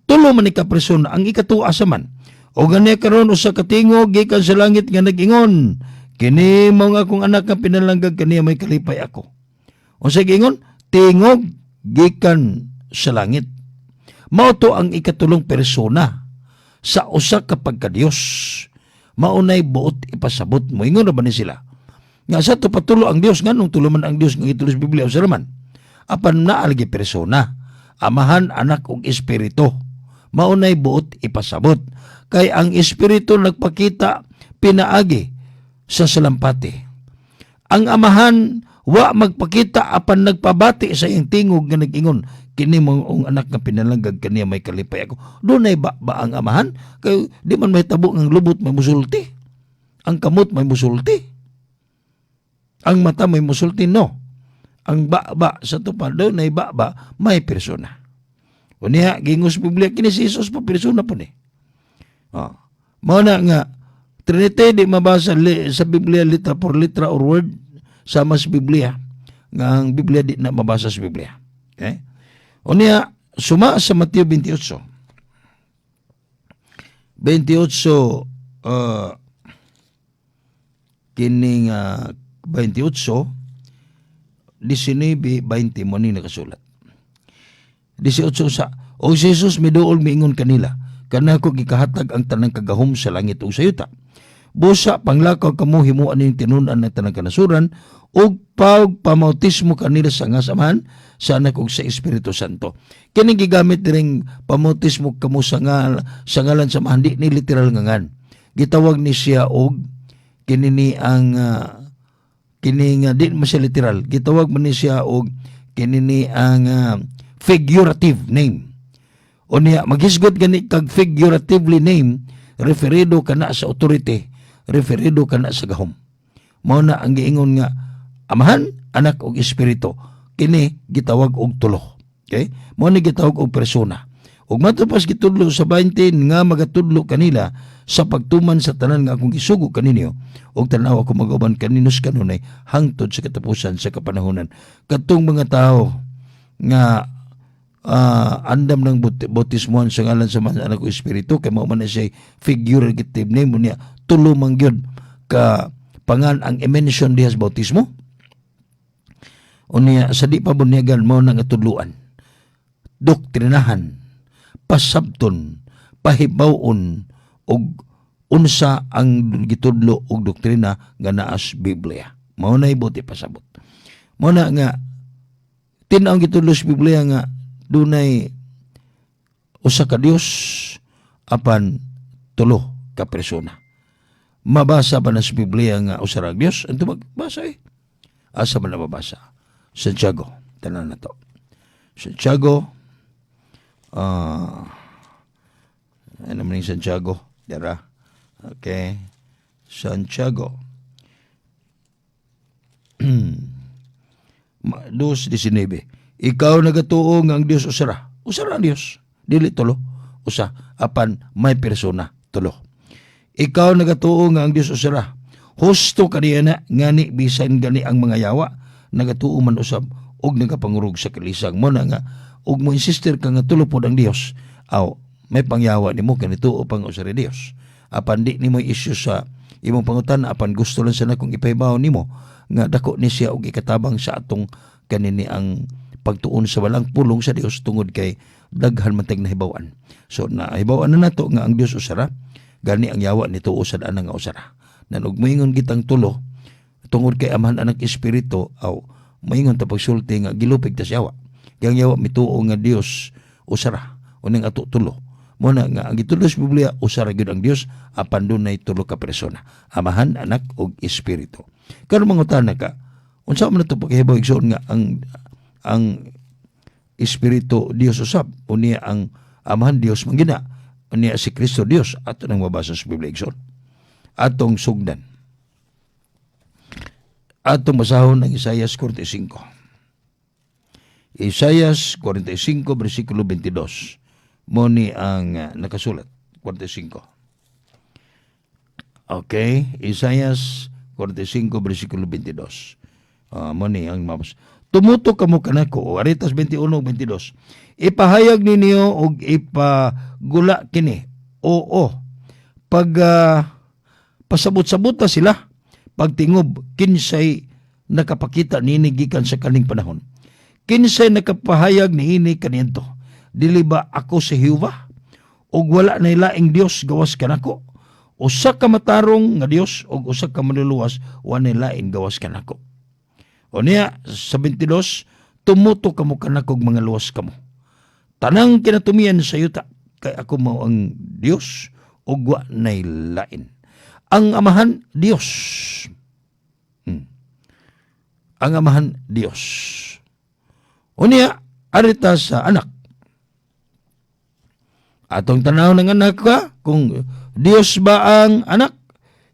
Tulo man ni ka persona. Ang ikatuo asa man? O gani karon usa ka tingog gikan sa langit nga nag-ingon, "Kini mao ang akong anak nga pinalanggag, kaniya may kalipay ako." Unsay giingon? Tingog gikan sa langit. Mao to ang ikatulong persona sa usa ka pagkadiyos. Maunay buot ipasabot mo. Ingon na ba ni sila? Nga sa to patulo ang Dios, nganong tulo man ang Dios nga gitulo sa Biblia, usa man? Apan naa lagi persona. Amahan, Anak ug Espiritu. Maunay buot ipasabot. Kay ang Espiritu nagpakita pinaagi sa salampati. Ang Amahan wa magpakita apan nagpabati sa iyang tingog nga nag-ingon, "Kini mao ang anak nga pinalanggag, kaniya may kalipay ako." Dunay ba ang Amahan? Kay di man mahitabo ang lubot may musulti. Ang kamot may musulti. Ang mata may musulti, no. Ang ba sa tupad, dunay ba, may persona. Unya, gingos Biblia, kini si Jesus po, persona po ni. Oh. Mao na nga, Trinity di mabasa sa Biblia litra por litra or word sama sa Biblia. Nga ang Biblia di na mabasa sa Biblia. Okay? Unya, suma sa Mateo 28. 28, kining 28, 19, 20 mo ni nakasulat. 18 sa, "O si Jesus miduol miingon kanila, 'Kanako gikahatag ang tanang kagahom sa langit ug sa yuta. Busa panglakaw kamo, himuan ning tinun-an ng tanang kanasuran ug pagpamautismo kanila sa nga sa Amahan, sa Anak ug sa Espiritu Santo.'" Kini gigamit ring pamautismo kamo sa ngalan sa Amahan, di ni literal nga ngan. Gitawag ni siya og kini ni ang kini nga di man siya literal. Gitawag man ni siya og kini ni ang figurative name. Unya maghisgot gani kag figuratively name, referido kana sa authority, referido kana sa gahom. Mao na ang giingon nga Amahan, Anak ug Espiritu. Kini gitawag og tulo. Okay? Mao ni gitawag og persona. Ug matod pas gitudlo sa 20 nga magatudlo kanila sa pagtuman sa tanan nga akong gisugo kaninyo, ug tan-aw, ako mag-uban kaninyo kanunay hangtod sa katapusan sa kapanahonan. Katong mga tao nga andam ng bautismohan sa ngalan sa Amahan, Anak ug Espiritu, kay mao man na siya figurative name niya, tulo man gyud ka pangan ang i-mention diha sa bautismo. Unya sa di pa bunyagan, mao nang tudluan, doktrinahan, pasabton, pahibaw-on og unsa ang gitudlo og doktrina nga naa sa Biblia. Mao na buot ipasabot. Mao na nga tin-aw ang gitudlo sa Biblia nga dunay usa ka Dios apan tulo ka persona. Mabasa ba na sa Biblia nga usa ra ang Dios? Anto magbasa eh. Asa man nababasa? Santiago, tanan na to. Santiago, ano man yung Santiago? Dara. Okay. Santiago. 2:19. Ikaw nagatuo nga ang Dios usa ra. Usa ra ang Dios. Dili tulo. Usa. Apan may persona. Tulo. Ikaw nagatuo nga ang Dios usa ra. Husto kaniya na, ngani bisan gani ang mga yawa nagatuo man usab og nagapangurog sa kalisang. Mao na nga og mo insister ka nga tulo pod ang Dios, aw, may pangyawa nimo kanito o pang usa ra Dios. Apan di nimo issue sa imong pangutan, apan gusto lang sana kung ipahibaw nimo nga dako ni siya og ikatabang sa atong kanini ang pagtuon sa walang pulong sa Dios, tungod kay daghan man tag nahibaw-an. So nahibaw-an na nato nga ang Dios usa ra, gani ang yawa nito usad ana nga usa ra. Nan og moingon kitang tulo tungod kay Amahan, Anak, Espiritu, aw, moingon ta pagsulti nga gilupig ta sa yawa. Kay ang yawa mituo nga Dios usa ra, uning ato tulo. Mao na nga ang gitudlo sa Biblia, usa ra gyud ang Dios apan dunay tulo ka persona: Amahan, Anak ug Espiritu. Karon mangutana ka, unsa man nato paghibaw, igsoon, nga ang Espiritu Dios usab, unya ang Amahan Dios man gina, unya si Kristo Dios? Ato nang mabasa sa Biblia, igsoon. Atong sugdan. Atong basahon ang Isaias 45. Isaias 45 versikulo 22. Mao ni ang nakasulat. 45. Okay, Isaias 45 versikulo 22. Mao ni ang mabas. Tumutok kamo kanako, Aritas 21 ug 22. Ipahayag ninyo og ipagula kini. Oo. Pag pasabot-sabot na sila, pagtingob, kinsay nakapakita nini gikan sa kaning panahon? Kinsay nakapahayag niini kaniadto? Dili ba ako si Jehova? Ug wala na laing Dios gawas kanako. Usa ka matarong nga Dios ug usa ka manluluwas, wa na lain gawas kanako. O niya, sa 22, tumutok kamo kanako og mga luwas kamo, tanang kinatumian sa yuta, kay ako mao ang Dios ug wa nay lain. Ang Amahan Dios. Ang Amahan Dios. Unya, arita sa Anak. Atong tanaw ng Anak ka, kung Dios ba ang Anak?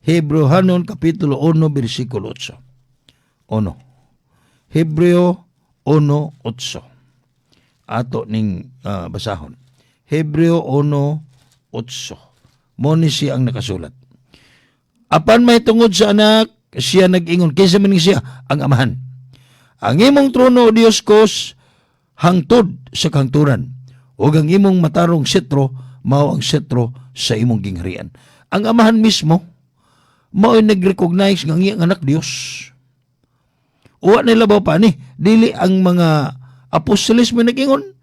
Hebreohanon Kapitulo 1, versikulo 8. 1. Hebreo 1:8. Ato ning basahon. Hebreo 1:8. Mao ni siya ang nakasulat. Apan may tungod sa Anak, siya nag-ingon. Kinsa man siya? Ang Amahan. Ang imong trono, O Dios ko, hangtod sa kahangturan. Ug ang imong matarong setro, mao ang setro sa imong gingharian. Ang Amahan mismo, mao nag-recognize nga ang iyang Anak Dios. Uwa nila ba pa ni? Dili ang mga apostoles mo nag-ingon,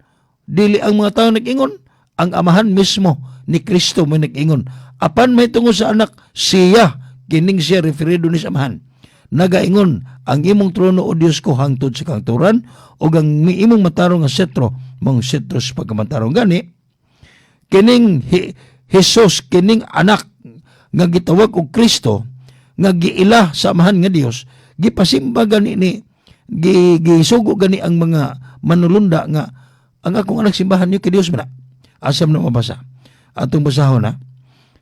dili ang mga tao nag-ingon, ang Amahan mismo ni Kristo mo nag-ingon. Apan may tungod sa Anak, siya, kining siya referido ni sa Amahan, nagaingon, ang imong trono, O Dios ko, hangtod sa kahangturan, ug ang imong matarong nga setro, mong setro sa pagkamatarong. Gani, kining Jesus, kining Anak nga gitawag og Kristo, nga giila sa Amahan nga Dios, gipasimba gani ni, gisugo gani ang mga manulunda nga ang akong Anak simbahan niyo kay Dios man na. Asam na mabasa? Atong basahon na.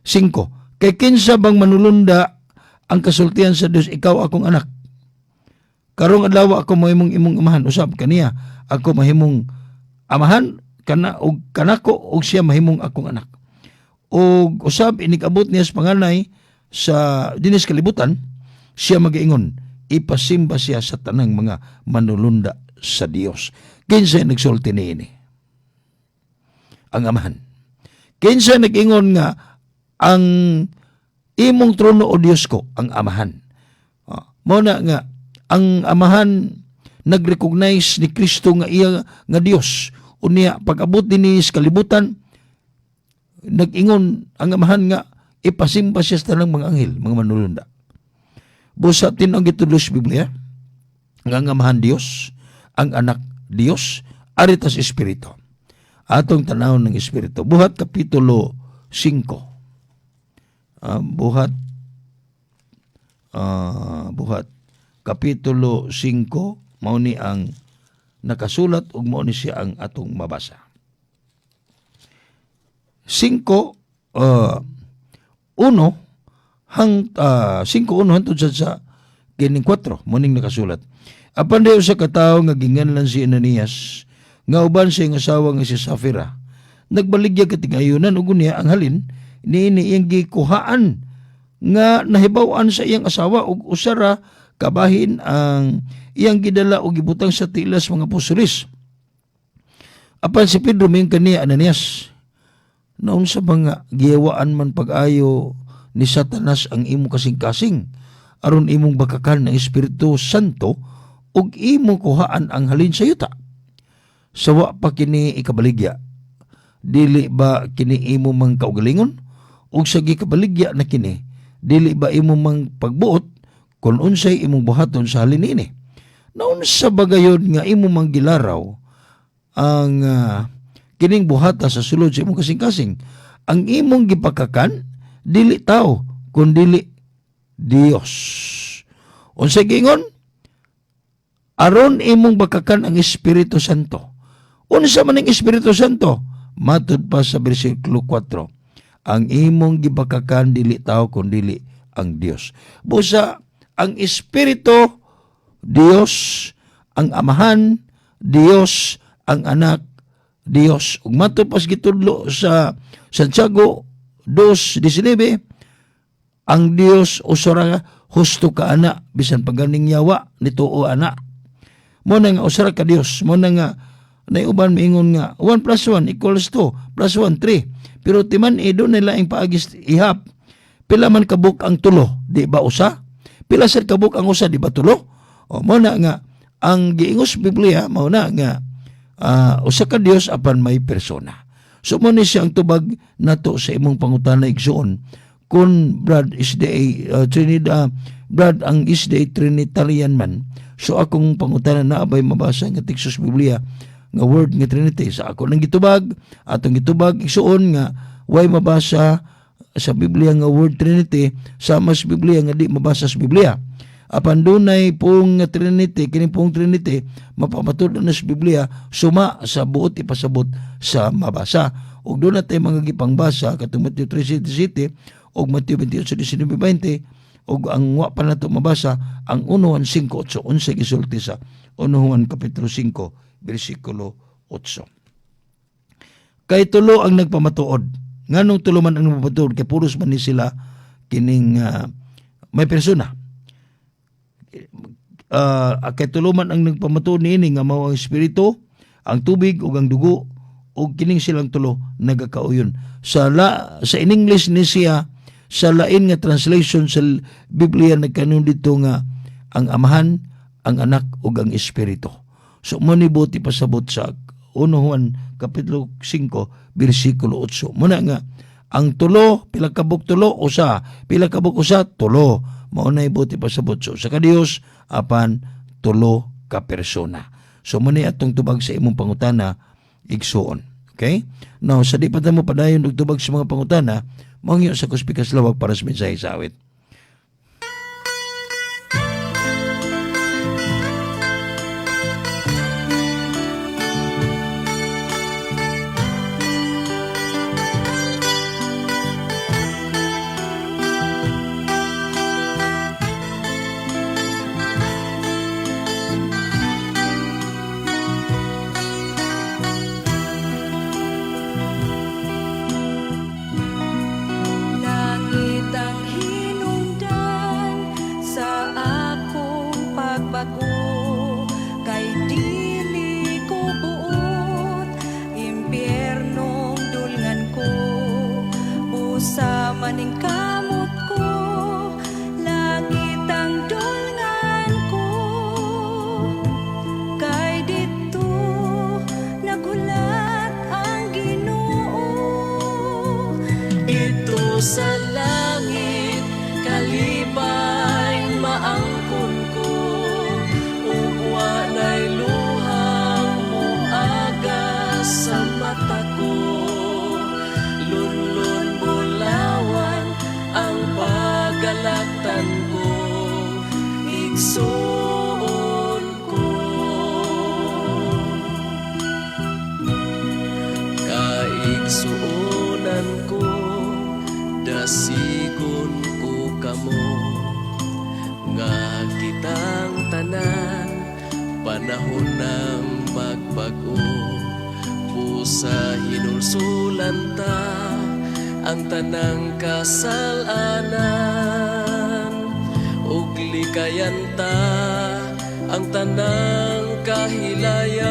5. Kay kinsa bang manulunda ang kasultihan sa Dios, "Ikaw akong Anak. Karong adlaw ako mahimong imong Amahan"? Usab kaniya, ako mahimong Amahan kana og kanako og siya mahimong akong anak. Og usab inig-abot niya sa panganay sa dinis kalibutan, siya magiingon, ipasimba siya sa tanang mga manulunda sa Dios. Kinsa nagsulti niini? Ang Amahan. Kinsa nag-ingon nga ang imong trono o Dios ko? Ang Amahan. Mao na nga ang Amahan nag-recognize ni Kristo nga iya nga Dios. Unya pag-abot dinhi sa kalibutan, nag-ingon ang Amahan nga ipasimba siya sa tanang mga anghel, mga manulunda. Busa tin-aw gitudlo sa Biblia nga ang Amahan Dios, ang Anak Dios, ari ta sa Espiritu. Atong tanawon ng Espiritu. Buhat Kapitulo 5. Buhat Kapitulo 5, mao ni ang nakasulat ug mao ni siya ang atong mabasa. 5 1 hang 5:1 hangtod sa kining 4 mo ning nakasulat. Apan dayon sa katawo nga ginganlan si Ananias nga uban sa iyang asawa nga si Safira, nagbaligya katingayunan ug unya ang halin niini iyang gikuhaan nga nahibaw-an sa iyang asawa ug usara kabahin ang iyang gidala og gibutang sa tilas mga apostoles. Apan si Pedro miingon kaniya, "Ananias, naunsa ba nga giyawaan man pag-ayo ni Satanas ang imong kasing-kasing aron imong bakakan ang Espiritu Santo ug imong kuhaan ang halin sa yuta? Sawa pa kini ikabaligya, dili ba kini imo mang kaugalingon? Ug sa gikabaligya na kini, dili ba imo mang pagbuot kung unsay imong buhaton sa halin niini? Naunsa ba gayod nga imo mang gilaraw ang kining buhata sa sulod sa imong kasing-kasing? Ang imong gipakakan dili tao kun dili Dios." Unsay giingon? Aron imong bakakan ang Espiritu Santo. Unsa man ang Espiritu Santo? Matud pa sa bersikulo 4. Ang imong gibakakan dili tao kun dili ang Dios. Busa ang Espiritu Dios, ang Amahan Dios, ang Anak Dios. Ug matud pa sa gitudlo sa Santiago 2:19, ang Dios usa ra husto ka ana, bisan paganing yawa nituo ana. Mo na nga usa ra ka Dios, mo na nga nay uban miingon nga 1 plus 1 equals 2 plus 1 3. Pero timan e doon nila ang paagis ihap. Pila man kabuk ang tulo, di ba usa? Pila sad kabuk ang usa, di ba tulo? O mo na nga ang giingos Biblia mao na nga usa ka Dios apan may persona. So mo ni siya ang tubag nato sa imong pangutana, igsoon. Kung Brad is the Trinidad, Brad ang is the Trinitarian man. So akong pangutana, naa bay mabasa nga teksto sa Biblia nga word nga Trinity? Sa ako nang gitubag, atong gitubag, igsoon, nga way mabasa sa Biblia nga word Trinity, sama sa Biblia nga di mabasa sa Biblia. Apan dunay pong nga Trinity, kini pong Trinity mapamatud na sa Biblia suma sa buot ipasabot sa mabasa. Ug doon natay mga gipangbasa katong Matthew 3:7 ug Matthew 28:19-20, ug ang wa pa nato mabasa ang 1 Juan 5:8. Unsay gisulti sa 1 Juan kapitulo 5 bersikulo 8? Kay tulo ang nagpamatuod. Nganong tulo man ang nagpamatuod? Kay puros man ni sila kining may persona. Kay tulo man ang nagpamatuod niini nga mao ang Espiritu, ang tubig ug ang dugo, ug kining silang tulo nagakauyon. Sa in English ni siya, sa lain nga translation sa Biblia, nagkanon dito nga ang Amahan, ang Anak ug ang Espiritu. So mo ni buot ipasabot sa 1 Juan kapitulo 5 bersikulo 8. Muna nga ang tulo, pila kabuk tulo, usa, pila kabuk usa, tulo. Mao na buot ipasabot so sa ka Dios apan tulo ka persona. So mo ni atong tubag sa imong pangutana, igsuon. Okay? Now, sa di pa ta mo padayon og tubag sa mga pangutana, mangyo sa kuspikas lawag para sa mensahe sa awit. bag-o kay dili ko buot impyernong dulngan ko busa maning kamot ko langit ang dulngan ko kay didto naghulat ang Ginoo. Dito sa langit kalipay maangkon ko ug walay luhang moaga sa mata ko. Lunlun bulawan ang pagalaktan ko, igsuon ko. Kaigsuonan ko, dasigon ko kamo nga kitang tanan panahon ng magbag-o. Pusa hinulsulan ta ang tanang kasalanan ug likayan ta ang tanang kahilayan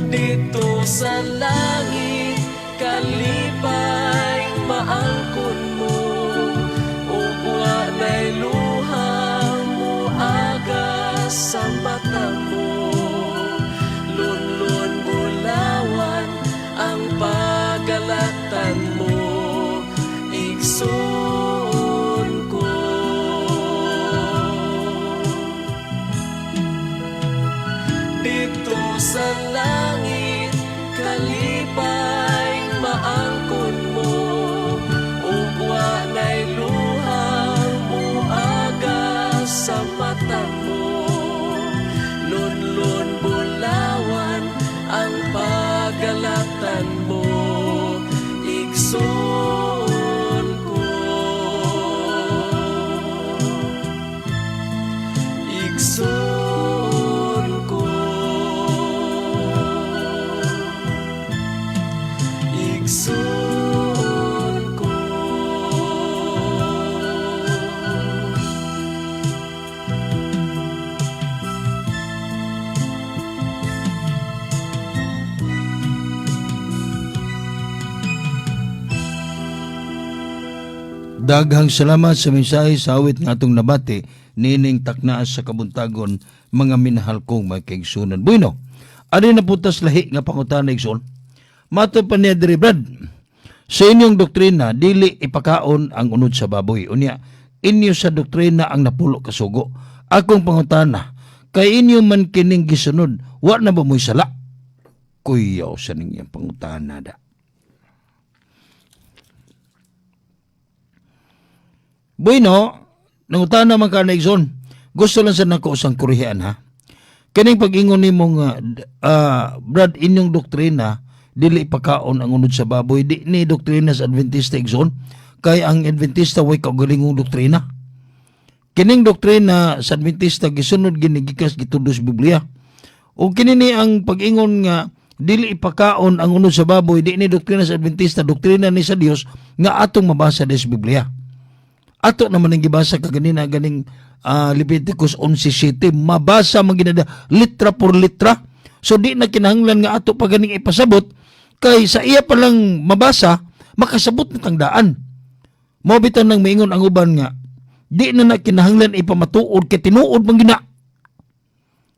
dito sa langit kalipay maangkon mo ug walay luhang moaga sa mata mo. Lunlun bulawan ang pagalaktan mo, igsuon ko. Dito sa langit kalipay maangkon mo ug walay luhang moaga sa mata mo. Lunlun bulawan ang pagalaktan mo, igsuon ko. Igsuon ko. Igsuon ko. Daghang salamat sa mensahe sa awit nga atong nabati nining taknaa sa kabuntagon, mga minahal kong mga kaigsunan. Bueno, ari na putas lahi nga pangutana, igsoon. Matod pa niya diri, Brad. Sa inyong doktrina dili ipakaon ang unod sa baboy. Unya, inyo sa doktrina ang napulo kasugo. Akong pangutana, kay inyo man kining gisunod, wa na ba mo'y sala? Kuyaw sa ninyong pangutana da. Bueno, nangutana man ka na, Igsoon. Gusto lang sa nako usang kurihian ha. Kining pag-ingon nimo nga Brad, inyong doktrina dili pakaon ang unod sa baboy, di ni doktrina sa Adventista, Igsoon, kay ang Adventista way kaugalingong doktrina. Kining doktrina sa Adventista gisunod gini gikas gitudo sa Biblia. O kini ni ang pag-ingon nga dili ipakaon ang unod sa baboy, di ni doktrina sa Adventista, doktrina ni sa Dios nga atong mabasa di sa Biblia. Ato naman ang gibasa kaganina ganing Leviticus 11:7, mabasa man ginada litra por litra. So di na kinahanglan nga ato pa ganing ipasabot kay sa iya pa lang mabasa makasabot na tangdaan. Mao bitaw nang miingon ang uban nga di na na kinahanglan ipamatuod kay tinuod man gina.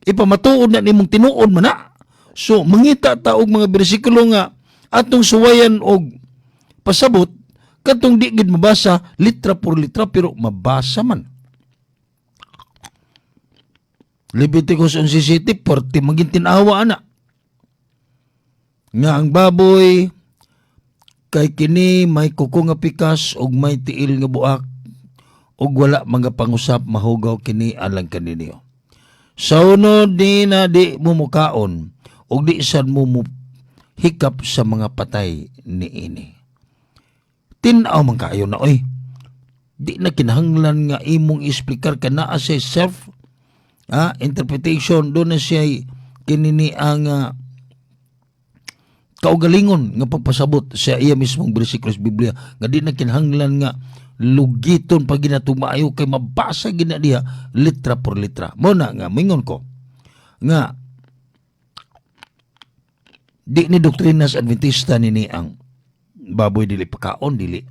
Ipamatuod na nimong tinuod man na. So mangita ta og mga bersikulo nga atong suwayan og pasabot katong di gid mabasa litra por litra pero mabasa man. Leviticus 11:7 porti maging tinawa ana. Nga ang baboy kay kini may kuko nga pikas ug may tiil nga buak ug wala mga pangusap mahugaw kini alang kaninyo. Sa unod di na di mo mukaon ug di sad mo hikap sa mga patay niini. Tin-aw man kaayo na oy. Di na kinahanglan nga imong isplikar ka naa sa self interpretation do na siya kinini ang kaugalingon nga pagpasabot sa iya mismong bersikulo sa Biblia nga di na kinahanglan nga Lugiton pa ginatong maayo kay mabasa gina diha litra por litra. Mo na nga mingon ko nga di ni doktrina sa Adventista nini ang baboy dili pakaon, dili.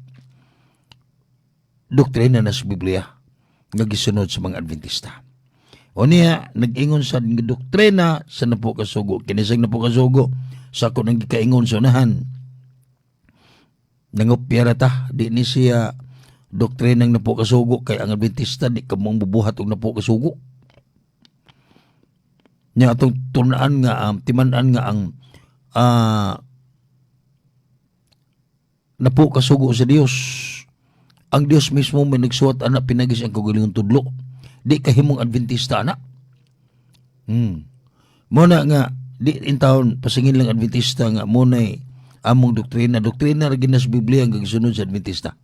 Doktrina na sa Biblia nga gisunod sa mga Adventista. O niya, nag-ingon sa doktrina sa napo kasugo. Kinisang napo kasugo, sa ako nang gikaingon sa unahan. Nangupya ra ta, di ni siya doktrina ng napo kasugo kay ang Adventista di kamong bubuhat og napo kasugo. Nya atong tunaan nga timan-an nga ang napo kasugo sa Dios. Ang Dios mismo may nagsuwat ana pinagis ang kagalingon tudlo. Di kahimong Adventista ana. Mo na nga di intawon pasingin lang Adventista nga mo na'y among doktrina. Doktrina ra gid na sa Biblia ang gisunod sa Adventista.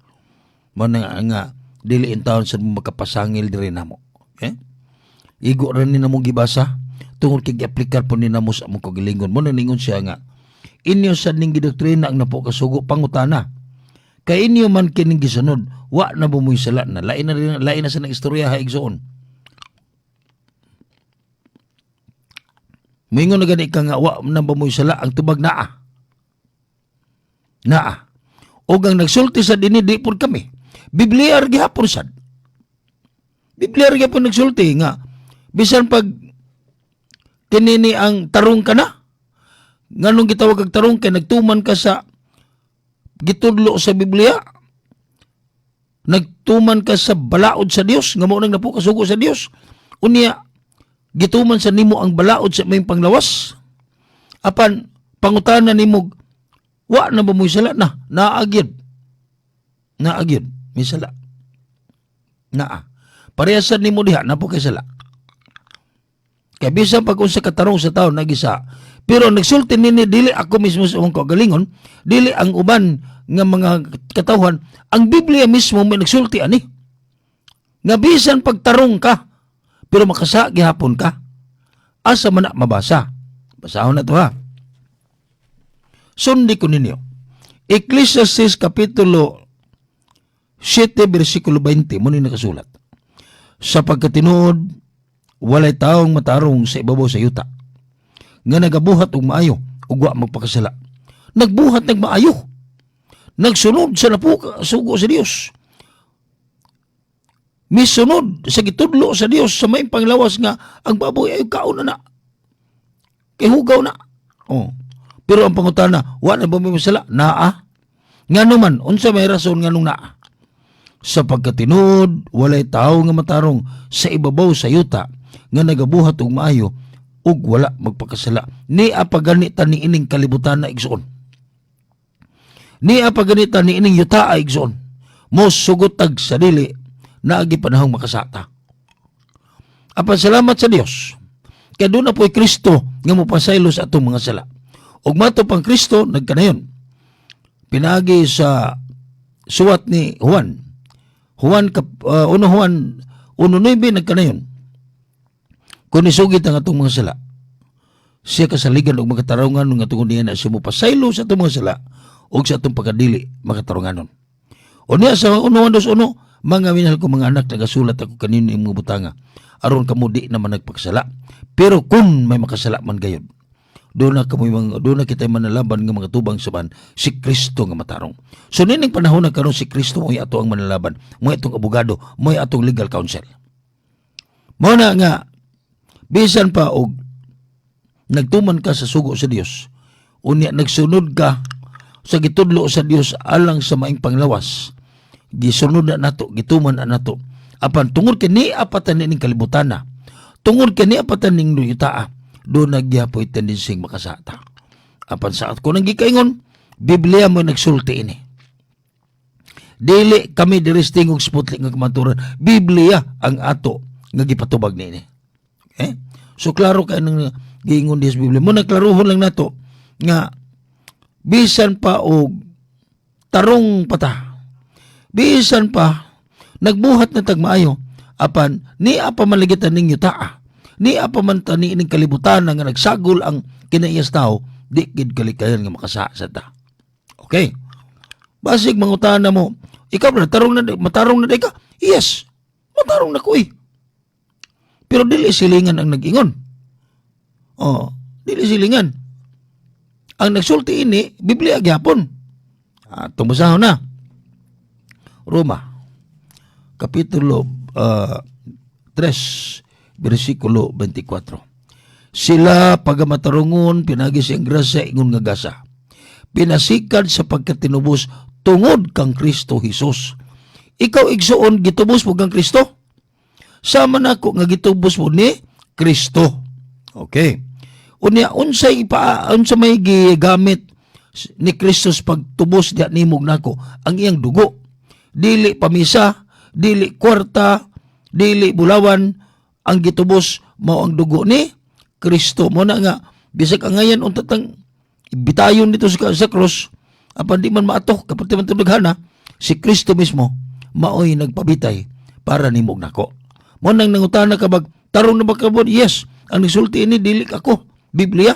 Mo na nga, nga dili intawon sa makapasangil diri namo. Okay? Igo ra ni namo gibasa tungod kay giaplikar po ni namo sa among kagalingon. Mo na ningon siya nga inyo sad ning gidoktrina ang napo kasugo, pangutana. Kay inyo man kining gisunod, wa na mo mo'y sala na. Lain na rin, lain na sa nang istorya ha, igsoon. Moingon na gani ka nga wa na ba mo'y sala, ang tubag naa. Naa. Og ang nagsulti sa dinhi di pud kami. Biblia ra gihapon sad. Biblia ra gihapon nagsulti nga bisan pag kinini ang tarong ka na, nganong gitawag kag tarong kay nagtuman ka sa gitudlo sa Biblia, nagtuman ka sa balaod sa Dios nga mao nang napukasugo sa Dios, unya gituman sa nimo ang balaod sa may panglawas, apan pangutana nimo, wa na ba mo'y sala na? Naagyod, naagyod may sala naa. Parehas nimo diha na po kay sala kay bisan pag unsa katarong sa tawo nagisa. Pero nagsulti nini dili ako mismo sa akong kaugalingon, dili ang uban nga mga katawhan, ang Biblia mismo may nagsulti ani. Nga bisan pagtarong ka, pero makasa gihapon ka. Asa man na mabasa? Basahon na to ha. Sundi ko ninyo. Ecclesiastes Kapitulo 7, versikulo 20, mo ni nakasulat. Sa pagkatinuod, walay taong matarong sa ibabaw sa yuta nga nagabuhat og maayo ug wa magpakasala. Nagbuhat nag maayo. Nagsunod sa napuka sugo sa Dios. Misunod sa gitudlo sa Dios sa may panglawas nga ang baboy ay kaon na na. Kay hugaw na. Oh. Pero ang pangutana, wa na ba may masala? Naa. Ngano man, unsa may rason nganong naa? Sa pagkatinuod, walay tao nga matarong sa ibabaw sa yuta nga nagabuhat og maayo ug wala magpakasala. Ni apaganita ni ining kalibutan na, igsoon. Ni apaganita ni ining yuta, igsoon. Mo sugot tag sa dili naagi panahong makasata. Apan salamat sa Dios. Kay doon na po'y Kristo nga mopasaylo sa atong mga sala. Ug mato pang Kristo nagkanayon. Pinaagi sa suwat ni Juan. Juan kap, 1 Juan 1:9 nagkanayon. Kung isugit ang atong mga sala, siya kasaligan og makatarungan nga tungod niya na siya mopasaylo sa atong mga sala ug sa atong pagkadili makatarunganon. O niya sa 1 Juan 2:1, "Mga minahal ko mga anak, nagasulat ako kanino yung mga butanga aron kamo di naman nagpakasala. Pero kung may makasala man gayod, doon na kamo mga doon na kita manalaban nga mga tubang sa ban si Kristo nga matarong." So nining panahon na karon, si Kristo mo ato ang manalaban, mo atong abogado, mo atong legal counsel. Mo na nga bisan pa og nagtuman ka sa sugo sa Dios, unya nagsunod ka sa gitudlo sa Dios alang sa maing panglawas, gisunod na nato, gituman na nato, apan tungod kay ni apatan ning kalibutan na, tungod kay ni apatan ning yutaa, do na gyapoy tendensing makasata. Apan sa ako nang gikaingon, Biblia mo nagsulti ini. Dili kami diri sa Tingog Sputnik nga kamaturan. Biblia ang ato nga gipatubag niini. Okay? So klaro kay nang giingon diha sa Biblia. Mo naklaruhon lang nato nga bisan pa og tarong pata, bisan pa nagbuhat na tagmaayo, apan ni apa maligitan ning yutaa, ni apa man tani ining kalibutan nga nagsagol ang kinaiyas tao, di gid kalikayan nga makasa sa ta. Okay. Basig mangutana mo, Ikaw ba, tarong na, matarong na ka? Yes, matarong na ko eh. Pero dili silingan ang nag-ingon. Oh, dili silingan. Ang nagsulti ini, Biblia gyapon. Ah, basahon na. Roma, Kapitulo 3, versikulo 24. Sila pagamatarungon, pinagi sa grasya ingon nga gasa. Pinasikad sa pagkatinubos tungod kang Kristo Hesus. Ikaw, igsuon, gitubos mo kang Kristo? Sama nako nga gitubos mo ni Kristo. Okay. Unya, unsay pa unsa may gigamit ni Kristo pagtubos diha nimo nako? Ang iyang dugo. Dili pamisa, dili kwarta, dili bulawan ang gitubos, mao ang dugo ni Kristo. Mo na nga bisag angayan unta tang bitayon dito sa cross, apan di man maatok kapag di man tunaghana, si Kristo mismo maoy nagpabitay para nimo nako. Mo nang nangutana ka bag tarong na ba ka? Yes, ang nagsulti ini dili ako, Biblia.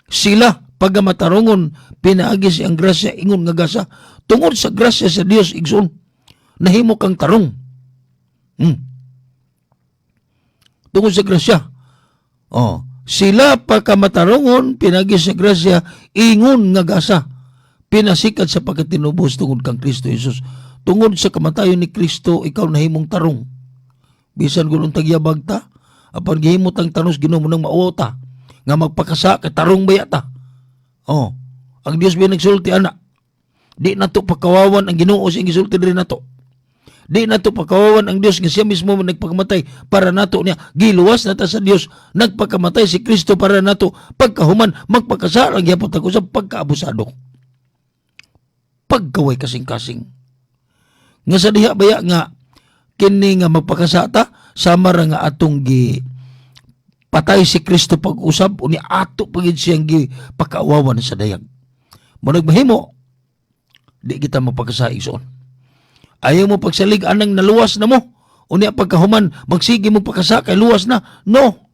Sila pagamatarungon pinaagi sa ang grasya ingon nga gasa. Tungod sa grasya sa Dios, igsoon, nahimo kang tarong. Tungod sa grasya. Oh, sila pagkamatarungon pinagi sa grasya ingon nga gasa, pinasikat sa pagkatinubos tungod kang Kristo Jesus. Tungod sa kamatayon ni Kristo, ikaw nahimong tarong. Bisan gulong tagyabag ta, apan gihimo tang tanos Ginoo mo nang mauwaw ta nga magpakasa kay tarong baya ta. Oh, ang Dios ba nagsulti ana? Di nato pagkawawan ang Ginoo sa gisulti diri nato. Di nato pagkawawan ang Dios nga siya mismo man nagpakamatay para nato niya. Giluwas na ta sa Dios. Nagpakamatay si Kristo para nato. Pagkahuman, magpakasala gyapon ta sa pagkaabusado. Pagkaway kasing-kasing. Nga sa diha baya nga kini nga magpakasata sama ra nga atong gi patay si Kristo pag-usab, uni ato pagid siyang gi pagkaawawan sa dayag. Mo nagmahimo di kita magpakasa, igsoon. Ayaw mo pagsalig anang naluwas na mo. Unya pagkahuman, magsige mo pakasa kay luwas na. No.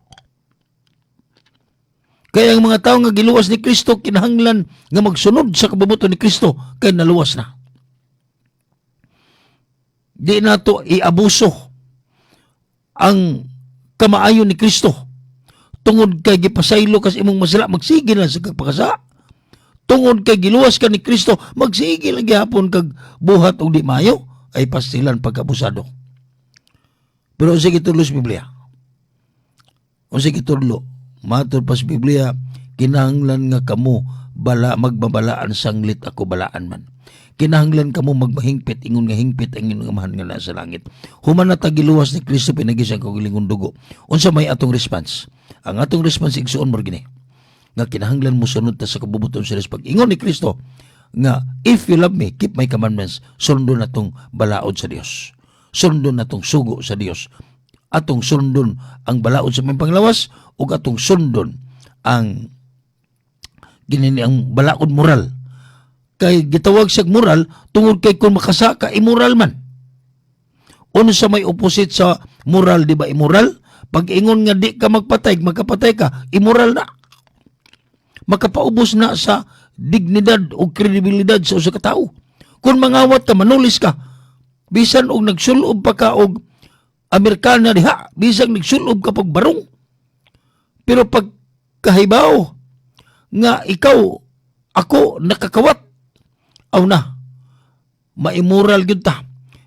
Kaya ang mga tao nga giluwas ni Kristo kinahanglan nga magsunod sa kabubuton ni Kristo kay naluwas na. Di nato iabuso ang kamaayo ni Kristo. Tungod kay gipasaylo kas imong masala, magsige lang sa kagpakasa. Tungod kay giluwas ka ni Kristo, magsige lang gihapon kag buhat og di maayo, ay pastilan pagkabusado. Pero unsa gitudlo sa Biblia? Unsa gitudlo? Matod pa sa Biblia, kinahanglan nga kamo bala magbabalaan sanglit ako balaan man. Kinahanglan kamo magmahingpit ingon nga hingpit ang inyong Amahan nga nasa langit. Human na ta giluwas ni Kristo pinagi sa kaugalingon dugo, unsa may atong response? Ang atong response, igsuon, mo gini nga kinahanglan mo sunod ta sa kabubuton sa Dios. Pag-ingon ni Kristo nga, "If you love me, keep my commandments," sundon natong balaod sa Dios. Sundon natong sugo sa Dios. Atong sundon ang balaod sa may panglawas ug atong sundon ang ginini ang balaod moral. Kay gitawag siya moral tungod kay kung makasaka, immoral man. Unsa may opposite sa moral? Di ba immoral? Pag ingon nga di ka magpatay, magkapatay ka, immoral na. Makapaubos na sa dignidad o kredibilidad sa usa ka tawo. Kung mangawat ka, manulis ka. Bisan og nagsulob pa ka og Amerikana diha, bisan nagsulob ka pag barong. Pero pag kahibaw nga ikaw, ako, nakakawat, aw na, maimmoral gyud ta.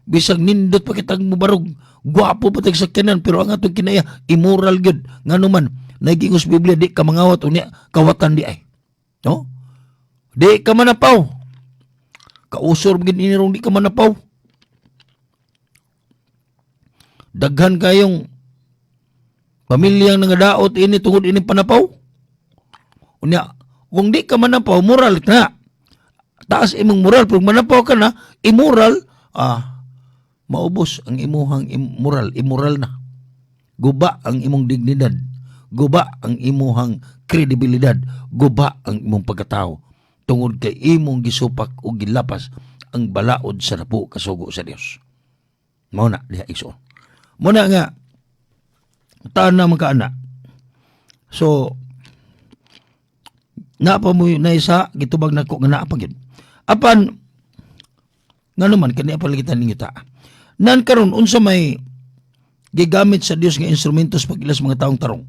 Bisag nindot pa kitang mubarog, gwapo pa tag sakyanan, pero ang atong kinaya, immoral gyud. Ngano man, nagingos Biblia, di ka mangawat, unya, kawatan di ay. No? Di ka manapaw. Kausor gid inirong di ka manapaw. Daghan kayong pamilyang nangadaot ini tungod ini panapaw. Unya, kung di ka manapaw, moral na. Taas imong moral, pero manapaw ka na, immoral, maubos ang imuhang moral, immoral na. Guba ang imong dignidad, guba ang imuhang kredibilidad, guba ang imong pagkatao. Tungod kay imong gisupak o gilapas ang balaod sa napo kasugo sa Dios. Mao na diha, igsoon. Mao na nga taan na mga anak. So naa pa mo na isa gitubag nako nga naa pa gyud. Apan Ngano man kani pa lagi ninyo ta. Nan karon unsa may gigamit sa Dios nga instrumentos pag-ilas mga taong tarong?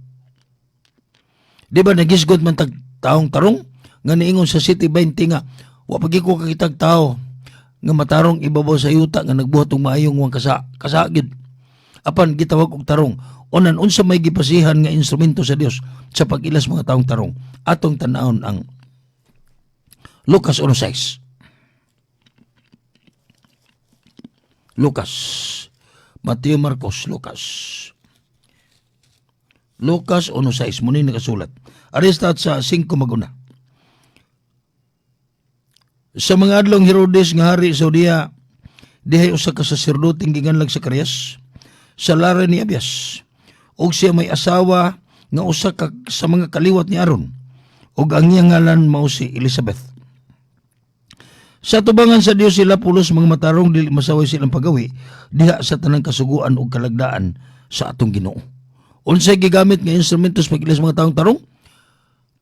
Di ba nagisgot man tag taong tarong nga niingon sa 7:20 nga wa pagi ko kakitag tao nga matarong ibabaw sa yuta nga nagbuhat og maayong wang kasa kasagid. Apan gitawag og tarong. Unan unsa may gipasihan nga instrumento sa Dios sa pag-ilas mga taong tarong? Atong tan-awon ang Lucas 1:6. Lucas, Mateo, Marcos, Lucas. Lucas 1:6 muna yung nakasulat. Aresta sa 5 maguna. Sa mga adlong Herodes nga hari sa Judea, dihay usa ka saserdoteng giganlag sa Sakarias sa lare ni Abias. Og siya may asawa nga usa ka sa mga kaliwat ni Aaron. Og ang iyang ngalan mao si Elizabeth. Sa tubangan sa Dios sila pulos mga matarong dili masaway silang pagawi diha sa tanang kasuguan ug kalagdaan sa atong Ginoo. Unsay gigamit nga instrumentos pag-ilas mga taong tarong?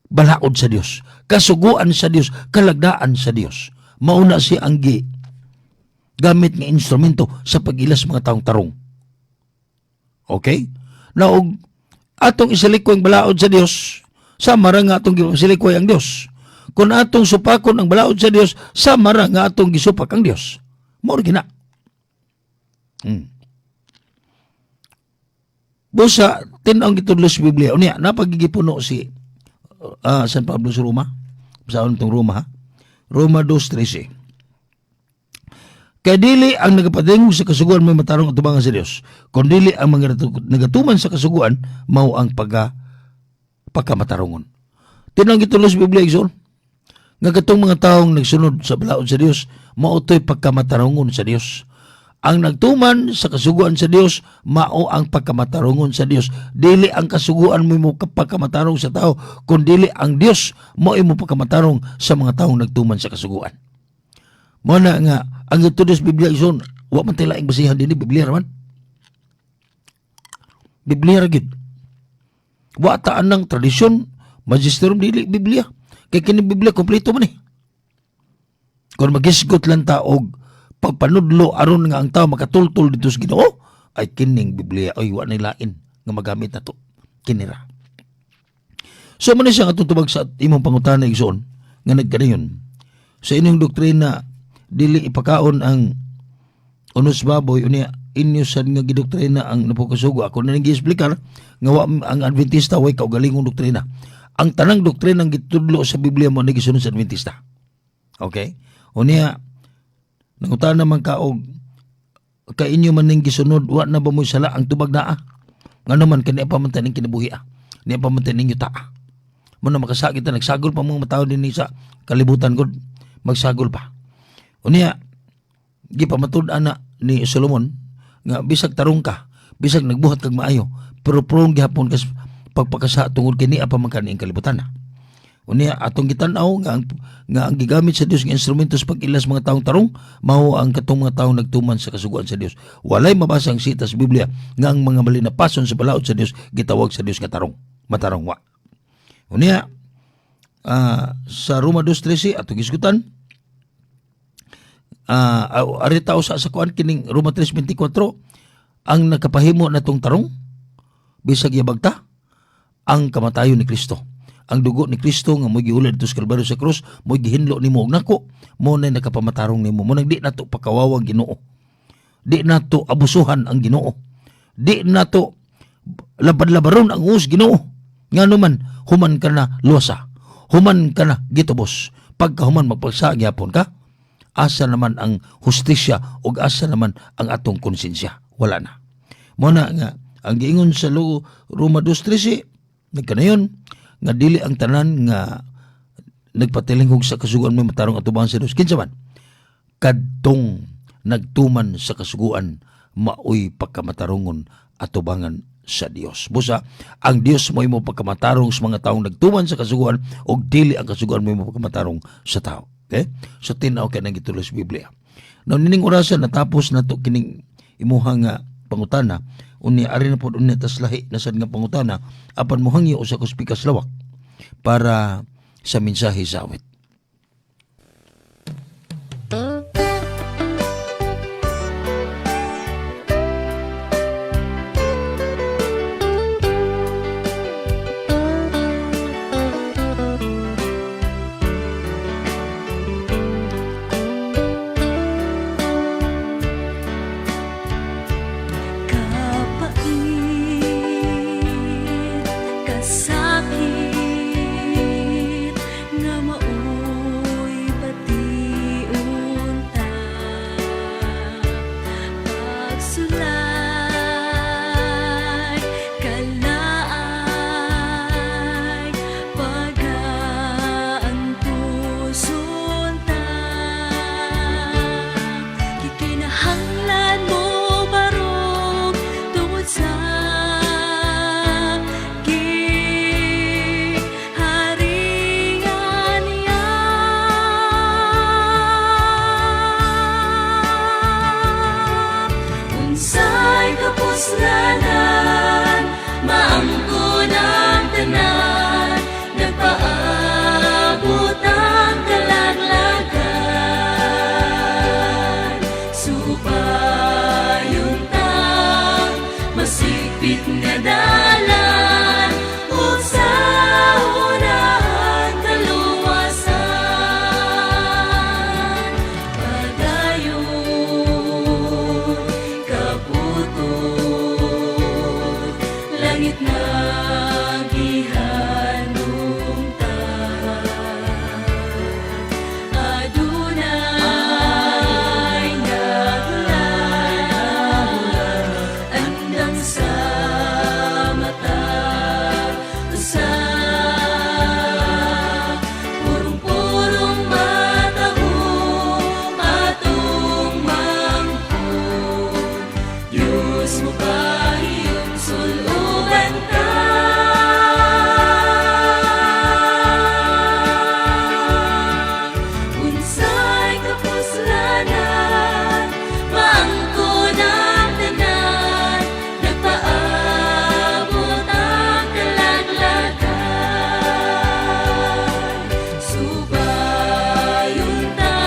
Balaod sa Dios, kasuguan sa Dios, kalagdaan sa Dios. Mauna siya ang gi gamit nga instrumento sa pag-ilas mga taong tarong. Okay? Naog atong isalikoy ang balaod sa Dios, sama ra nga atong gisilikoy ang Dios. Kung atong supakon ang balaod sa Dios, sama ra nga atong gisupak ang Dios. Mao ra gina. Busa, tin-ang gitudlo sa Biblia. Unya, napagigipuno si San Pablo sa Roma. Saan itong Roma, ha? Roma 2:13. Kay dili ang nagapadingog sa kasuguan may matarong atubangan sa Dios, kun dili ang mga nagatuman sa kasuguan mao ang pagkamatarongon. Tin-ang gitudlo sa Biblia, igsoon, nga katong mga taong nagsunod sa balaod sa Dios, mao to'y pagkamatarongon sa Dios. Ang nagtuman sa kasuguan sa Dios, mao ang pagkamatarongon sa Dios. Dili ang kasuguan mo mo pagkamatarong sa tao, kun dili ang Dios mao imo pagkamatarong sa mga taong nagtuman sa kasuguan. Mao na nga ang gitudlo sa Biblia, igsoon, wa man tay laing basihan dinhi, Biblia ra man. Biblia ra gyud. Wa ta anang tradisyon, magisterium, dili Biblia. Kay kini Biblia kompleto man eh. Kung magisgot lang ta og pagpanudlo aron nga ang tao makatultol dito sa Ginoo, ay kining Biblia ay wa nay lain nga magamit nato. Kinira. So man siya nga tutubag sa imong pangutana, igsoon, nga nagkanayon. Sa inyong doktrina dili ipakaon ang unos baboy, unya inyo sad nga gidoktrina ang napukasugo. Ako na ning gi-explicar nga wa ang Adventista way kaugalingong doktrina. Ang tanang doktrina ang gitudlo sa Biblia mo gisunod sa Adventista. Okay? Unya nangutana man ka og ka inyo man ning gisunod, wa na ba mo'y sala ang tubag naa? Ngano man kani pa man taning kinabuhi ah. Niya pa man taning yuta. Mo na makasakit ta, nagsagol pa mga tao dinhi sa kalibutan gud, magsagol pa. Unya gipamatud-an na ni Solomon nga bisag tarong ka, bisag nagbuhat kag maayo, pero prone gihapon kas pagpakasa tungod kini pa man kani ang kalibutan na. Unya atong gitan-aw nga ang gigamit sa Dios nga instrumento sa pag-ilas mga taong tarong mao ang katong mga taong nagtuman sa kasuguan sa Dios. Walay mabasa ang sita sa Biblia nga ang mga malinapason sa balaod sa Dios gitawag sa Dios nga tarong. Matarong wa. Unya sa Roma 2:13 atong gisgutan, ari tao sa kuan kining Roma 3:24, ang nakapahimo natong tarong bisag yabag ta ang kamatayon ni Kristo. Ang dugo ni Kristo nga mo'y giulad dito sa Kalbaryo sa krus, mo'y gihinlo nimo og nako, mo na nakapamatarong nimo. Mo nang di nato pakawawa ang Ginoo. Di nato abusuhan ang Ginoo. Di nato labad-labaron ang us Ginoo. Ngano man human ka na luwasa. Human ka na gitubos. Pagkahuman magpagsa gyapon ka, asa naman ang hustisya ug asa naman ang atong konsensya? Wala na. Mo na nga ang giingon sa Roma 2:13 nagkanayon nga dili ang tanan nga nagpatilinghog sa kasuguan may matarong atubangan sa Dios. Kinsa man? Kadtong nagtuman sa kasuguan maoy pagkamatarongon atubangan sa Dios. Busa, ang Dios mo imo pagkamatarong sa mga taong nagtuman sa kasuguan og dili ang kasuguan mo imo pagkamatarong sa tao. Okay? So tin-aw kay nang gitulo sa Biblia. Now nining orasan natapos na to kining imuha nga pangutana, unya ari na pod unya tas lahi na sad nga pangutana apan mohangyo usa ka pikas lawak para sa mensahe sa awit. Gihandom ta. Adunay nahulat andam sa matag usa. Purong-purong mataho atong mangkon, Diyos mo pahiyom suluban ta. Unsay kapuslanan, maangkon ang tanan, nagpaabot ang kalaglagan. Subayon ta,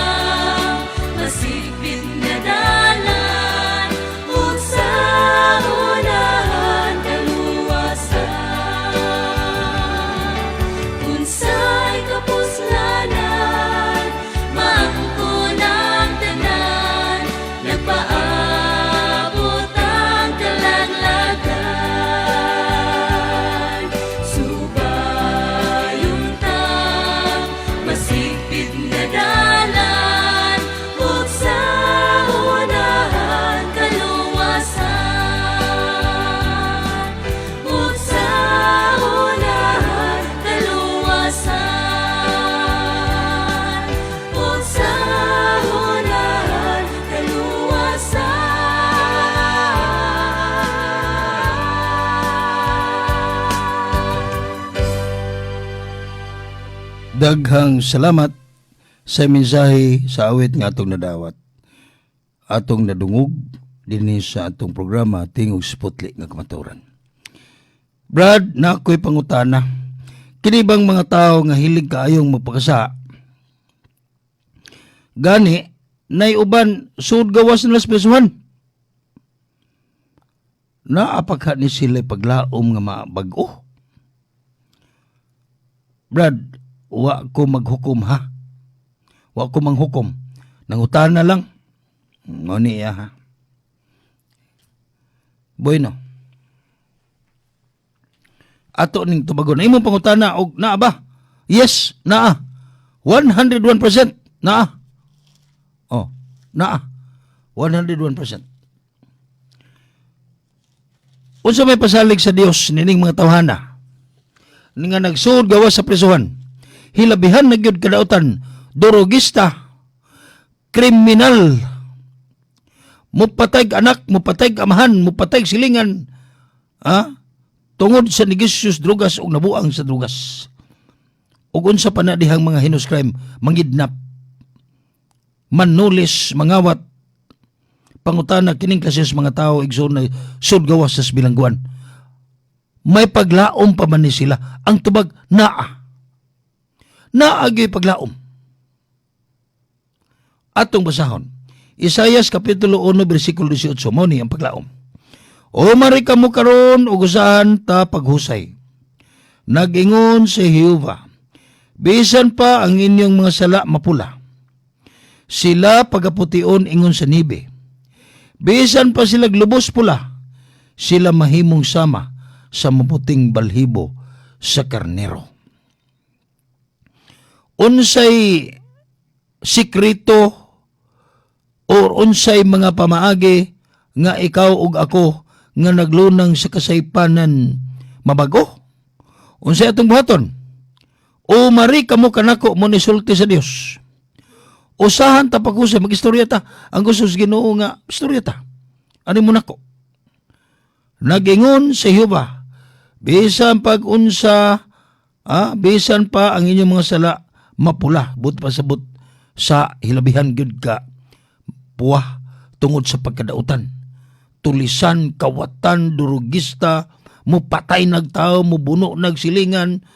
masigpit nga dalan, ug sa unahan kaluwasan. Unsay kapuslanan, maangkon ang tanan, nagpaabot ang kalaglagan. Subayon ta, masigpit nga dalan, ug sa unahan kaluwasan. Ug sa unahan kaluwasan. Ug sa unahan kaluwasan. Daghang salamat sa mensahe sa awit nga atong nadawat. Atong nadungog dinhi sa atong programa Tingog sa Putli nga Kamatuoran. Brad, na ako'y pangutana. Kini bang mga tao nga hilig kaayong magpakasa? Gani, nay uban sud gawas nila sa presuhan. Naapagha ni sila paglaom nga mabag-o. Brad, wa ko maghukom ha. Wa ko manghukom. Nangutana lang. Mo niya ha. Bueno. Ato ning tubagon. Imong pangutana og naa ba? Yes, naa. 101% naa. Oh, naa. 101%. Unsa may pasalig sa Dios nining mga tawhana nga nagsuod gawas sa presuhan? Hilabihan na gyud kadautan, durugista, kriminal, mupatay anak, mupatay amahan, mupatay silingan, ha? Tungod sa negosyos drugas ug nabuang sa drugas. Ug unsa pa na dihang mga heinous crime, mangidnap, manulis, mangawat. Pangutana, kining klase sa mga tao, igsoon, na sud gawas sa bilangguan, may paglaom pa man ni sila? Ang tubag, naa. Naa gyud paglaom. Atong basahon. Isayas Kapitulo 1 versikulo 18, mao ni ang paglaom. O mari kamo karon ug usahan ta paghusay. Nag-ingon si Jehova, bisan pa ang inyong mga sala mapula, sila pagapution ingon sa nibe. Bisan pa sila lubos pula, sila mahimong sama sa maputing balhibo sa karnero. Unsay sikreto or unsay mga pamaagi nga ikaw ug ako nga naglunang sa kasaypanan mabago? Unsay atong buhaton? O mari kamo kanako, mo nisulti sa Dios. Usahan ta paghusay, magistorya ta. Ang gusto sa Ginoo nga istorya ta. Ano mo nako? Nagingon si Jehova, bisan pag-unsa, bisan pa ang inyong mga sala mapula, but pasabot sa hilabihan gyud ka puwah tungod sa pagkadautan. Tulisan, kawatan, durugista, mupatay nagtao, mubuno nagsilingan,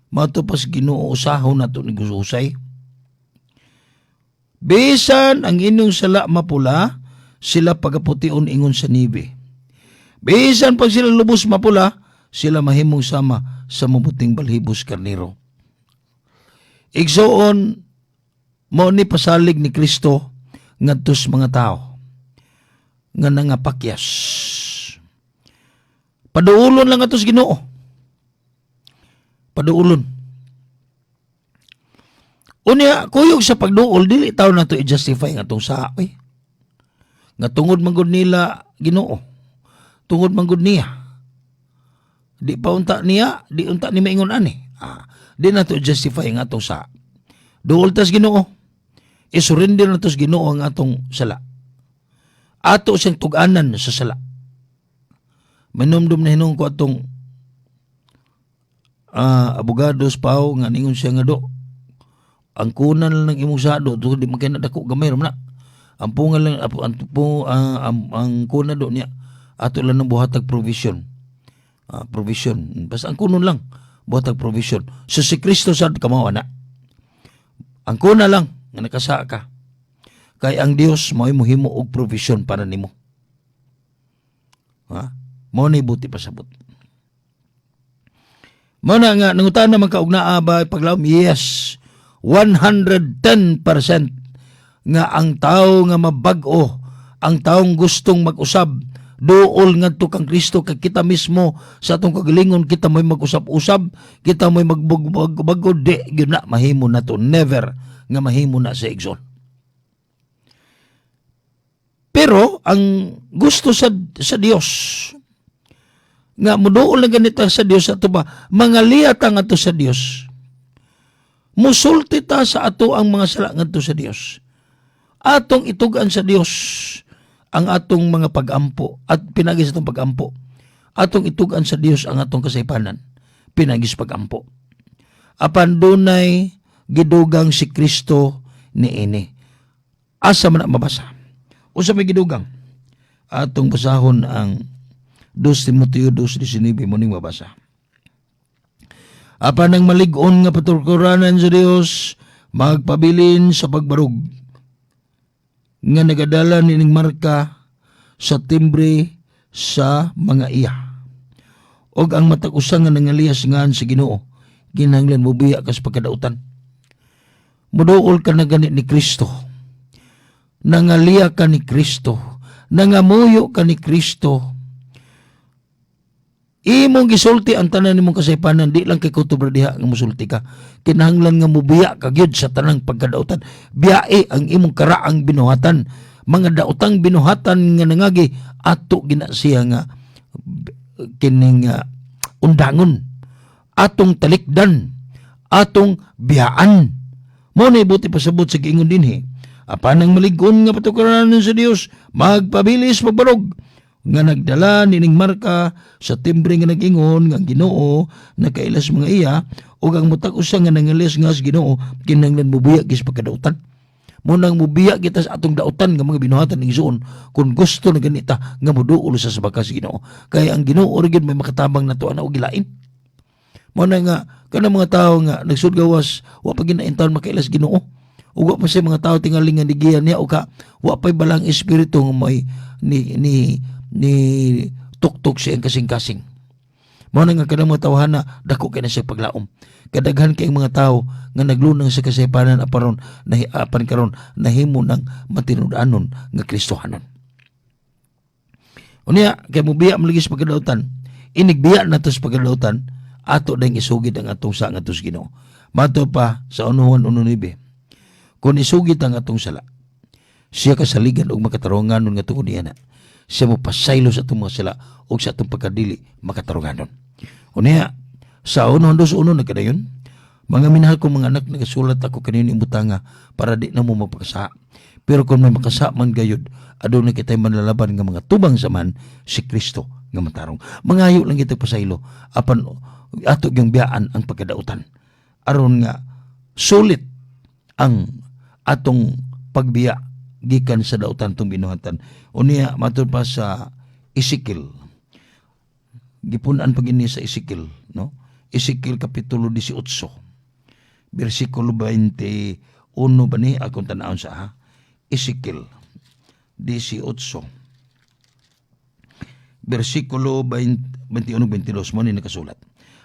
mato pas Ginoo usahon nato ni gusay. Bisan ang inyong sala mapula, sila pagapution ingon sa nibe. Bisan pag sila lubos mapula, sila mahimong sama sa maputing balhibos karnero. Igsoon, mo ni pasalig ni Kristo ngadto sa mga tao nga nangapakyas. Paduulon lang ato sa Ginoo. Paduulon. Unya, kuyog sa pagduol, dili taon nato i-justify nga atong saa, oy. Nga tungod man gud nila Ginoo. Tungod man gud niya. Di pa unta niya, di unta ni maingon ani. Ah, di nato i-justify nga atong saa. Duol tas Ginoo. I-surrender nato sa Ginoo ang atong sala. Ato siyang tug-anan sa sala. Manumdum na hinuon ko atong abogado sa PAO nga ningon siya nga do. Ang kunan lang ng imong sado, do di man kay na dako, gamay ra man na. Ang pungal lang ang, ang kuna do niya ato lang ng buhatag provision. Ah, provision. Basta ang kunon lang buhatag provision. So si Kristo sad kamao ana. Ang kuna lang nga nakasa ka. Kay ang Dios mao'y mohimo og provision para nimo. Ha? Mao ni buti pasabot. Mao na nga nangutana man ka og naa ba paglaom? Yes. 110% nga ang tao nga mabag-o, ang taong gustong mag-usab, duol ngadto kang Kristo, kay kita mismo sa atong kagalingon, kita mo'y mag-usab-usab, kita mo'y magbag-bago, di gyud na mahimo nato, never nga mahimo na sa igsoon. Pero ang gusto sa Dios nga muduol na ganita sa Dios ato ba, mangaliya ta ngadto sa Dios, musulti ta sa ato ang mga sala ngadto sa Dios, atong itugan sa Dios ang atong mga pagampo at pinagi sa atong pagampo, atong itugan sa Dios ang atong kasaypanan pinagi sa pagampo. Apan dunay gidugang si Kristo niini. Asa man na mabasa? Usa may gidugang? Atong basahon ang 2 Timoteo 2:19 mo ning mabasa. Apan ang malig-on nga patukuranan sa Dios magpabilin sa pagbarog nga nagadala nining marka sa timbre sa mga iya. Og ang matag usa nga nangaliyas ngan sa Ginoo, kinahanglan mobiya ka sa pagkadautan. Muduol ka na gani ni Kristo. Nangaliya ka ni Kristo. Nangamuyo ka ni Kristo. Imong gisulti ang tanan nimong kasaypanan, di lang kay kutob ra diha nga musulti ka. Kinahanglan nga mobiya ka gyud sa tanang pagkadautan. Biyae ang imong karaang binuhatan. Mga daotang binuhatan nga nangagi ato gina siya nga kining undangon. Atong talikdan, atong biyaan. Mo na buti pasabot sa giingon dinhi. Apan ang malig-on nga patukaran sa Dios magpabilis pagbarog nga nagdala nining marka sa timbre nga nag-ingon nga ang Ginoo nakailas mga iya, ug ang mutag usa nga nangalis nga sa Ginoo kinahanglan mobiya gis pagkadautan. Mo nang mobiya kita sa atong dautan nga mga binuhatan ning igsoon kung gusto na ganita nga moduol sa bakas sa Ginoo. Kay ang Ginoo ra gyud may makatabang nato ana og gilain. Mo na nga kanang mga tawo nga nagsud gawas wa pa ginaintaon makailas Ginoo. Ug wa pa sa mga tawo tingali nga nigiya niya o ka wa pay balang espiritu nga may ni tuktok sa iyang kasing-kasing. Mao na nga kanang mga tawhana dako kay na siya paglaom. Kadaghan kay mga tawo nga naglunang sa kasaypanan aparon nahi, apan karon nahimo ng matinud-anon nga Kristohanon. Unya kay mobiya man lagi sa pagkadautan, inigbiya nato sa pagkadautan, ato dayong isugid ang atong sa ngadto sa Ginoo. Mato pa sa 1 Juan 1:9. Kung isugid ang atong sala, siya kasaligan og makatarunganon nga tungod niya na. Siya mo pasaylo sa atong mga sala og sa atong pagkadili makatarunganon. Unya, sa 1 Juan 2:1 nagkadayon, "Mga minahal kong mga anak, nagasulat ako kanino butanga para di na mo magpakasa. Pero kung may makasa man gayud, aduna kitay manlalaban nga mga tubang saman, si Kristo nga matarong." Mangayo lang kita pasaylo, apan ato gyung biyaan ang pagkadautan. Aron nga sulit ang atong pagbiya gikan sa dautan tong binuhatan. Unya matud pa sa Ezekiel. Gipun-an pag ini sa Ezekiel, no? Ezekiel kapitulo 18. Bersikulo 21 ba ni akong tan-awon sa ha? Ezekiel 18. Bersikulo 20, 21 22 mo ni nakasulat.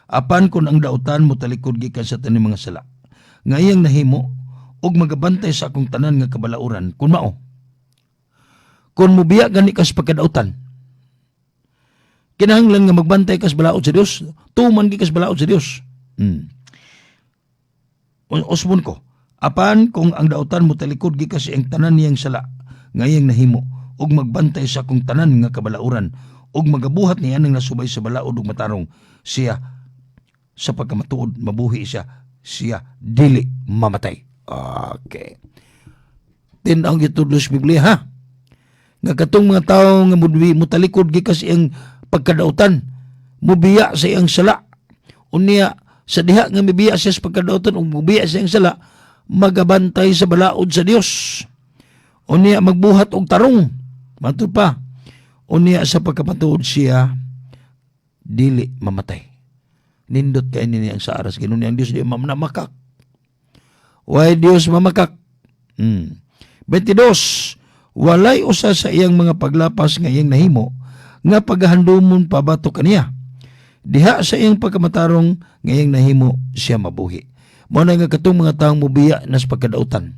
"Apan kung ang dautan mo talikod gikan sa taning mga sala nga iyang nahimo ug magabantay sa akong tanan nga kabalauran," kun mao. Kung mubiya gani ka sa pagkadautan, Kinahanglan nga magbantay kas balaod sa Dios, tuman gi kas balaod sa Dios. Usbon ko. Apan kung ang dautan mo talikod gikas iyang tanan niyang sala nga iyang nahimo ug magbantay sa akong tanan nga kabalauran ug magabuhat niya nang nasubay sa balaod ug matarong siya, sa pagkamatuod mabuhi siya, siya dili mamatay. Okay. Tin-aw gitudlo sa Biblia, ha. Nga katong mga tawo nga mudwi mutalikod gikas iyang pagkadautan, mubiya sa iyang sala. Unya sa diha nga mibiya siya sa pagkadautan ug mubiya sa iyang sala, magabantay sa balaod sa Dios. Unya magbuhat og tarong. Matud pa. Unya sa pagkamatuod siya dili mamatay. Nindot kay ni ang sa aras Ginoo ang Dios di mamakak. Way Dios mamakak. 22. Walay usa sa iyang mga paglapas nga iyang nahimo nga paghahandumon pa batok kaniya. Diha sa iyang pagkamatarong nga iyang nahimo, siya mabuhi. Mao na nga katong mga taong mubiya nas pagkadautan,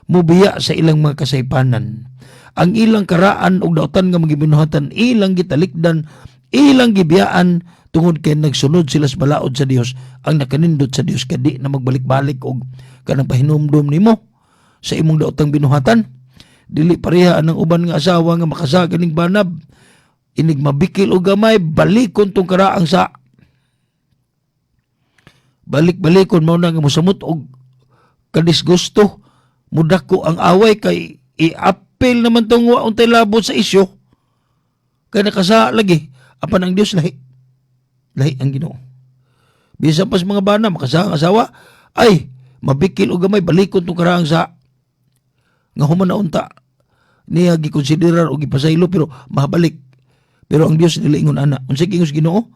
mubiya sa ilang mga kasaypanan, ang ilang karaan og dautan nga mga binuhatan, ilang gitalikdan, ilang gibiyaan tungod kay nagsunod sila sa balaod sa Dios. Ang nakanindot sa Dios kay di na magbalik-balik og kanang pahinumdum nimo sa imong daotang binuhatan. Dili pareha ang uban nga asawa nga makasaga ning banab, inig mabikil og gamay, balikon tong karaang sa balik-balikon. Mao na nga mosamot og kadisgusto, mudako ang away kay i-appeal naman tong wa untay labot sa isyu kay nakasa lagi. Apan ang Dios lahi, lahi ang Ginoo. Bisan pa sa mga bana makasa ang asawa, ay mabikil og gamay, balikon tong karaang sa nga human na unta niya gikonsiderar og gipasaylo, pero mahabalik. Pero ang Dios dili ingon ana. Unsay giingon sa Ginoo?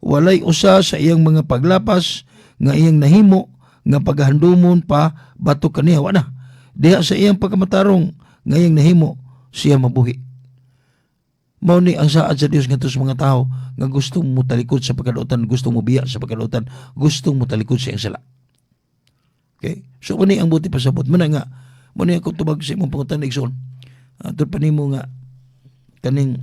Walay usa sa iyang mga paglapas nga iyang nahimo nga paghandumon pa batok kaniya. Wa na. Diha sa iyang pagkamatarong nga iyang nahimo, siya mabuhi. Mao ni ang saad sa Dios ngadto sa mga tao nga gustong motalikod sa pagkadautan, gustong mobiya sa pagkadautan, gustong motalikod sa iyang sala. Okay? So mao ni ang buti pasabot. Mao na nga mao ni akong tubag sa imong pangutana, igsoon. Ato pa nimo nga kaning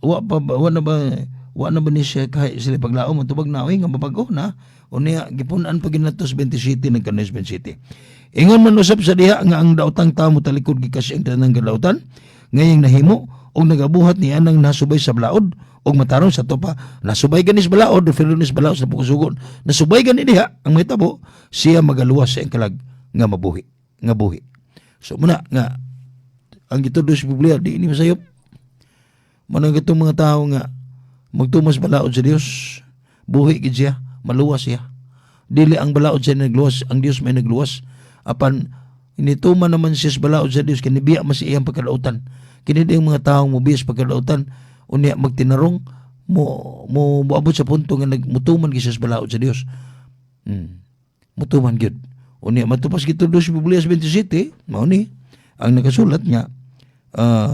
wa pa ba, wa na ba ni siya kahit sila paglaom? Ang tubag na nga mabago na. Unya gipun-an pa ginato sa 27 ng kanis 27. Ingon man usab sa diha nga ang daotang tao motalikod gikas ang tanang kadautan ngayong nahimo og nagabuhat ni anang nasubay sa balaod og matarong. Sa to pa nasubay ganis balaod, refero nis balaod sa pukusugon, nasubay gani diha, ang mahitabo siya magaluwas sa iyang kalag nga mabuhi, nga buhi. So muna nga ang gitudlo sa Biblia di ini masayop. Manang itong mga tao nga magtumas balaod sa Dios, buhi gid siya, maluwas siya. Dili ang balaod siya nagluwas, ang Dios may nagluwas. Apan inituman naman siya sa balaod sa Dios kini biya man sa iyang pagkadautan. Kini di ang mga taong mobiya sa pagkadautan, unya magtinarong, mo mo moabot sa punto nga nagmutuman gyud siya sa balaod sa Dios. Mutuman gyud. Unya matupas gitudlo sa Biblia sa 27, mao ni ang nakasulat nga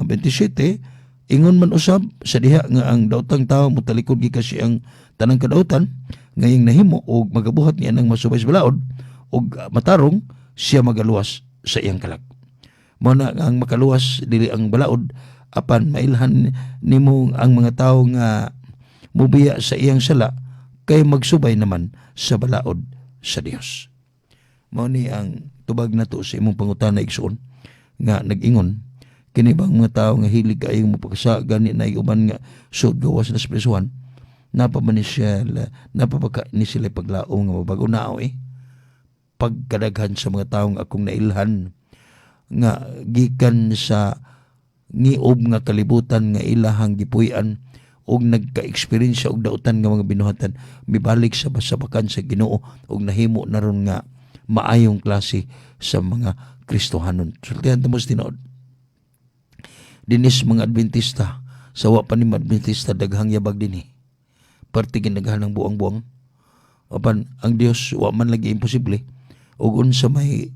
27. Ingon man usab sa diha nga ang daotang tao motalikod gikas siyang tanang kadautan ngayong nahimo og magabuhat niya ng masubay sa balaod og matarong, siya magaluwas sa iyang kalag. Mao na nga ang makaluwas dili ang balaod, apan mailhan nimo ang mga tawo nga mubiya sa iyang sala kay magsubay naman sa balaod sa Dios. Mao ni ang tubag nato sa imong pangutana, igsoon, nga nag-ingon kini bang mga tao nga hilig kayong mapakasa gani na uban nga sud gawas na sa prisuhan, napa ba ni siya, napa ba ka, ni sila paglaom nga mabago na eh pagkadaghan sa mga taong akong nailhan nga gikan sa ngiob nga kalibutan nga ilahang gipuy-an og nagka-experience og dautan nga mga binuhatan, mibalik sa basabakan sa Ginoo og nahimo na ron nga maayong klase sa mga Kristohanon. Sultihan ta mo sa tinuod. Dinis mga Adventista, sa wa pa ni mga Adventista, daghang yabag dinhi. Parte ginaghan ng buang-buang. Apan ang Dios wa man lagi imposible. Ug unsa may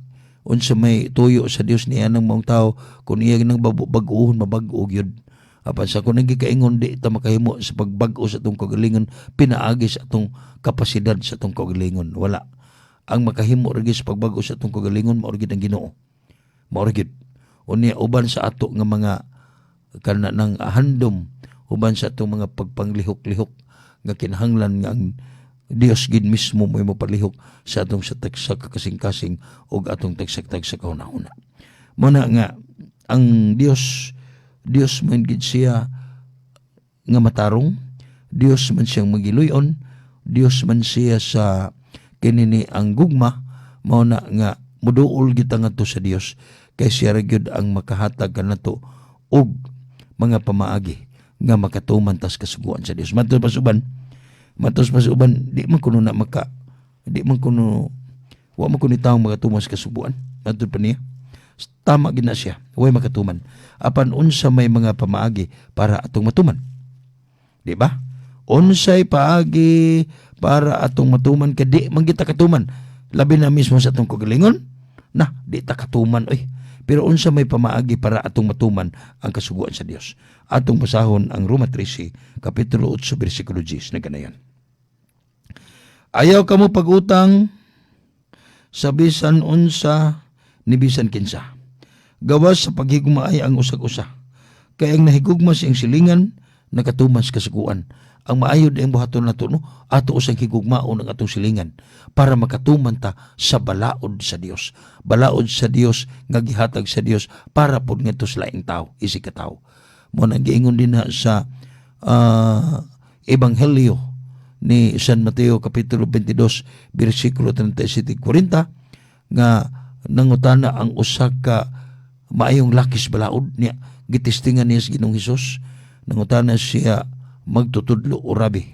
tuyo sa Dios niya ng mga tao, kung iya nang bag-uhon, mabag-o gyud. Apan sa kung nagikaingon, di ta makahimo sa pagbag-o sa atong kagalingon pinaagi sa atong kapasidad sa atong kagalingon. Wala. Ang makahimo ra gyud sa pagbag-o sa atong kagalingon mao ra gyud ang Ginoo. Mao ra gyud. Unya uban sa ato nga mga Kana nang handom uban sa atong mga pagpanglihok-lihok nga kinahanglan nga ang Dios gid mismo mo'y mapalihok sa atong sa tagsa ka kasing-kasing ug atong tagsak-tagsa ka hunahuna. Mao na nga ang Dios, Dios man gid siya nga matarong, Dios man siyang magiluyon, Dios man siya sa kinini ang gugma, mao na nga muduol kita ngadto sa Dios kay siya ra gyud ang makahatag kanato og mga pamaagi nga makatuman tas kasuguan sa Dios. Matos pa sa uban, di man kuno wa man kuno taong makatuman sa kasuguan. Matud pa niya. Tama gid na siya, way makatuman. Apan unsa may mga pamaagi para atong matuman? Di ba? Unsay paagi para atong matuman kay di man kita katuman. Labi na mismo sa atong kagalingon, na di ta katuman oy. Pero unsa may pamaagi para atong matuman ang kasuguan sa Dios? Atong basahon ang Roma 13, kapitulo 8, bersikulo 10 na ganayon. Ayaw kamo pag-utang sa bisan unsa ni bisan kinsa. Gawas sa paghigugmaay ang usag-usa. Kay ang nahigugma sa iyang silingan, nakatuman sa kasuguan. Ang maayo ang buhaton nato, no, ato usang higugmaon ang atong silingan para makatuman ta sa balaod sa Dios. Balaod sa Dios nga gihatag sa Dios para pod ngadto sa laing tao, isig ka tao. Mao nang giingon din na sa Ebanghelyo ni San Mateo kapitulo 22 bersikulo 37-40 nga nangutana ang usa ka maayong lakis balaod niya, gitistingan niya sa Ginoong Hesus. Nangutana siya, "Magtutudlo o rabi,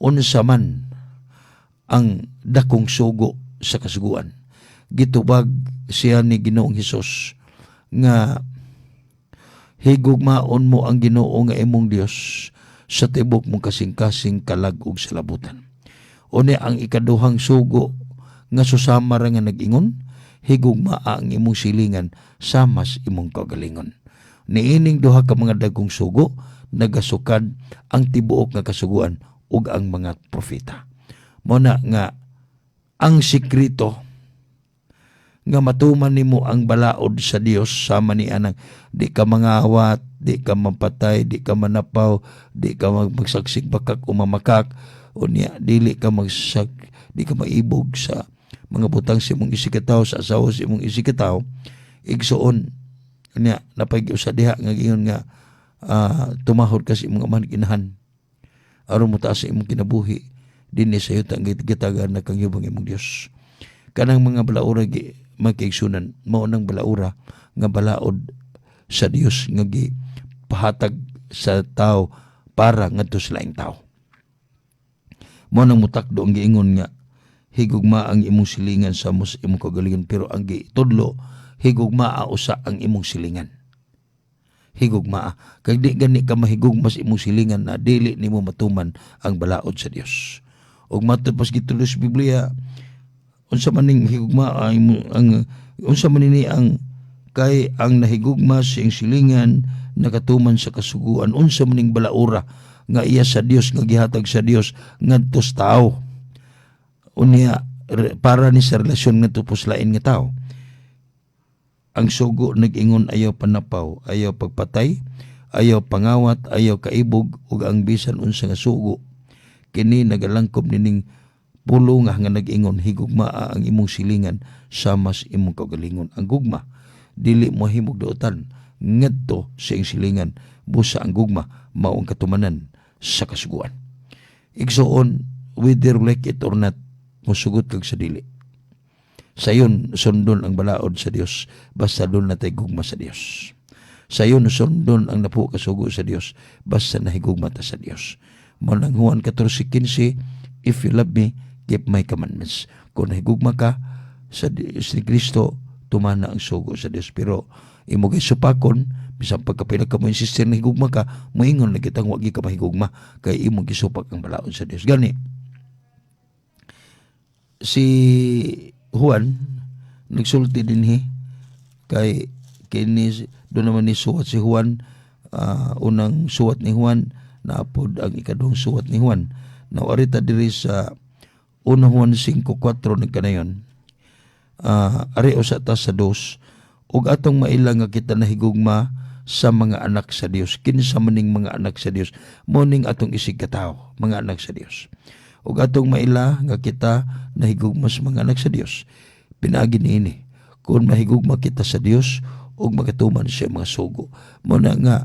unsa man ang dakong sugo sa kasuguan?" Gitubag siya ni Ginoong Hesus nga higugmaon mo ang Ginoo nga imong Dios sa tibok mong kasing-kasing, kalag ug sa labutan. Unya ang ikaduhang sugo nga susama ra nga nag-ingon, higugmaa ang imong silingan samas imong kagalingon. Niining duha ka mga dagkong sugo nagasukad ang tibuok nga kasuguan ug ang mga propeta. Mao na nga ang sekreto nga matuman nimo ang balaod sa Dios sama ni anang di ka mangawat, di ka mapatay, di ka manapaw, di ka magsaksik bakak o mamakak, unya dili ka magsak di ka maibog sa mga butang sa imong isigkatawo, sa asawa sa imong isigkatawo. Igsuon unya napay usa diha nga giingon nga tumahod ka sa imong amahan inahan aron mo taas sa imong kinabuhi dinhi sa yuta nga gitagan na kang yubang imong Dios. Kanang mga balaura gi magkaigsunan, mao nang balaura nga balaod sa Dios nga gipahatag sa tao para ngadto sa laing tao. Mao nang mutakdo ang giingon nga higugma ang imong silingan sa mos imong kagalingon, pero ang gitudlo, higugmaa usa ang imong silingan. Higugmaa kay di gani ka mahigugma sa imong silingan na dili nimo matuman ang balaod sa Dios. Ug matud pas gitulo sa Biblia, unsa man ning higugma ang unsa man ini ang kay ang nahigugma sa iyang silingan nakatuman sa kasuguan? Unsa man ning balaura nga iya sa Dios nga gihatag sa Dios ngadto sa tao, unya para ni sa relasyon ngadto pos lain nga tao? Ang sugo nag-ingon: ayaw panapaw, ayaw pagpatay, ayaw pangawat, ayaw kaibog, ug ang bisan unsa nga sugo. Kini nagalangkob nining pulunga nga nag-ingon higugmaa ang imong silingan sama sa imong kaugalingon. Ang gugma dili mo himog dautan ngadto sa iyong silingan, busa ang gugma mao ang katumanan sa kasuguan. Igsuon, whether like it or not, musugot kag sa dili, sayon sundon ang balaod sa Dios basta duna tay gugma sa Dios. Sayon sundon ang napuo ka sugo sa Dios basta nahigugma ta sa Dios. Mao nang Juan 14:15, "If you love me, keep my commandments." Kung nahigugma ka sa Kristo, tumana ang sugo sa Dios. Pero imo kay supakon, bisan pagkapila ka mo insistir na higugma ka, moingon na kitang wagi ka mahigugma kay imo gisupak ang balaod sa Dios. Gani si Juan nagsulti dinhi kay kini doon naman ni suwat si Juan, unang suwat ni Juan, naapod ang ikaduhang suwat ni Juan. Nawarita diri sa 1 Juan 5:4 nagkanayon. Ari usa ta sa dos, ug atong maila nga kita nahigugma sa mga anak sa Dios. Kinsa maning mga anak sa Dios? Mao ning atong isig katawo, mga anak sa Dios. Ug atong maila nga kita nahigugma sa mga anak sa Dios pinaagi niini kung mahigugma kita sa Dios ug makatuman sa mga sugo. Mao na nga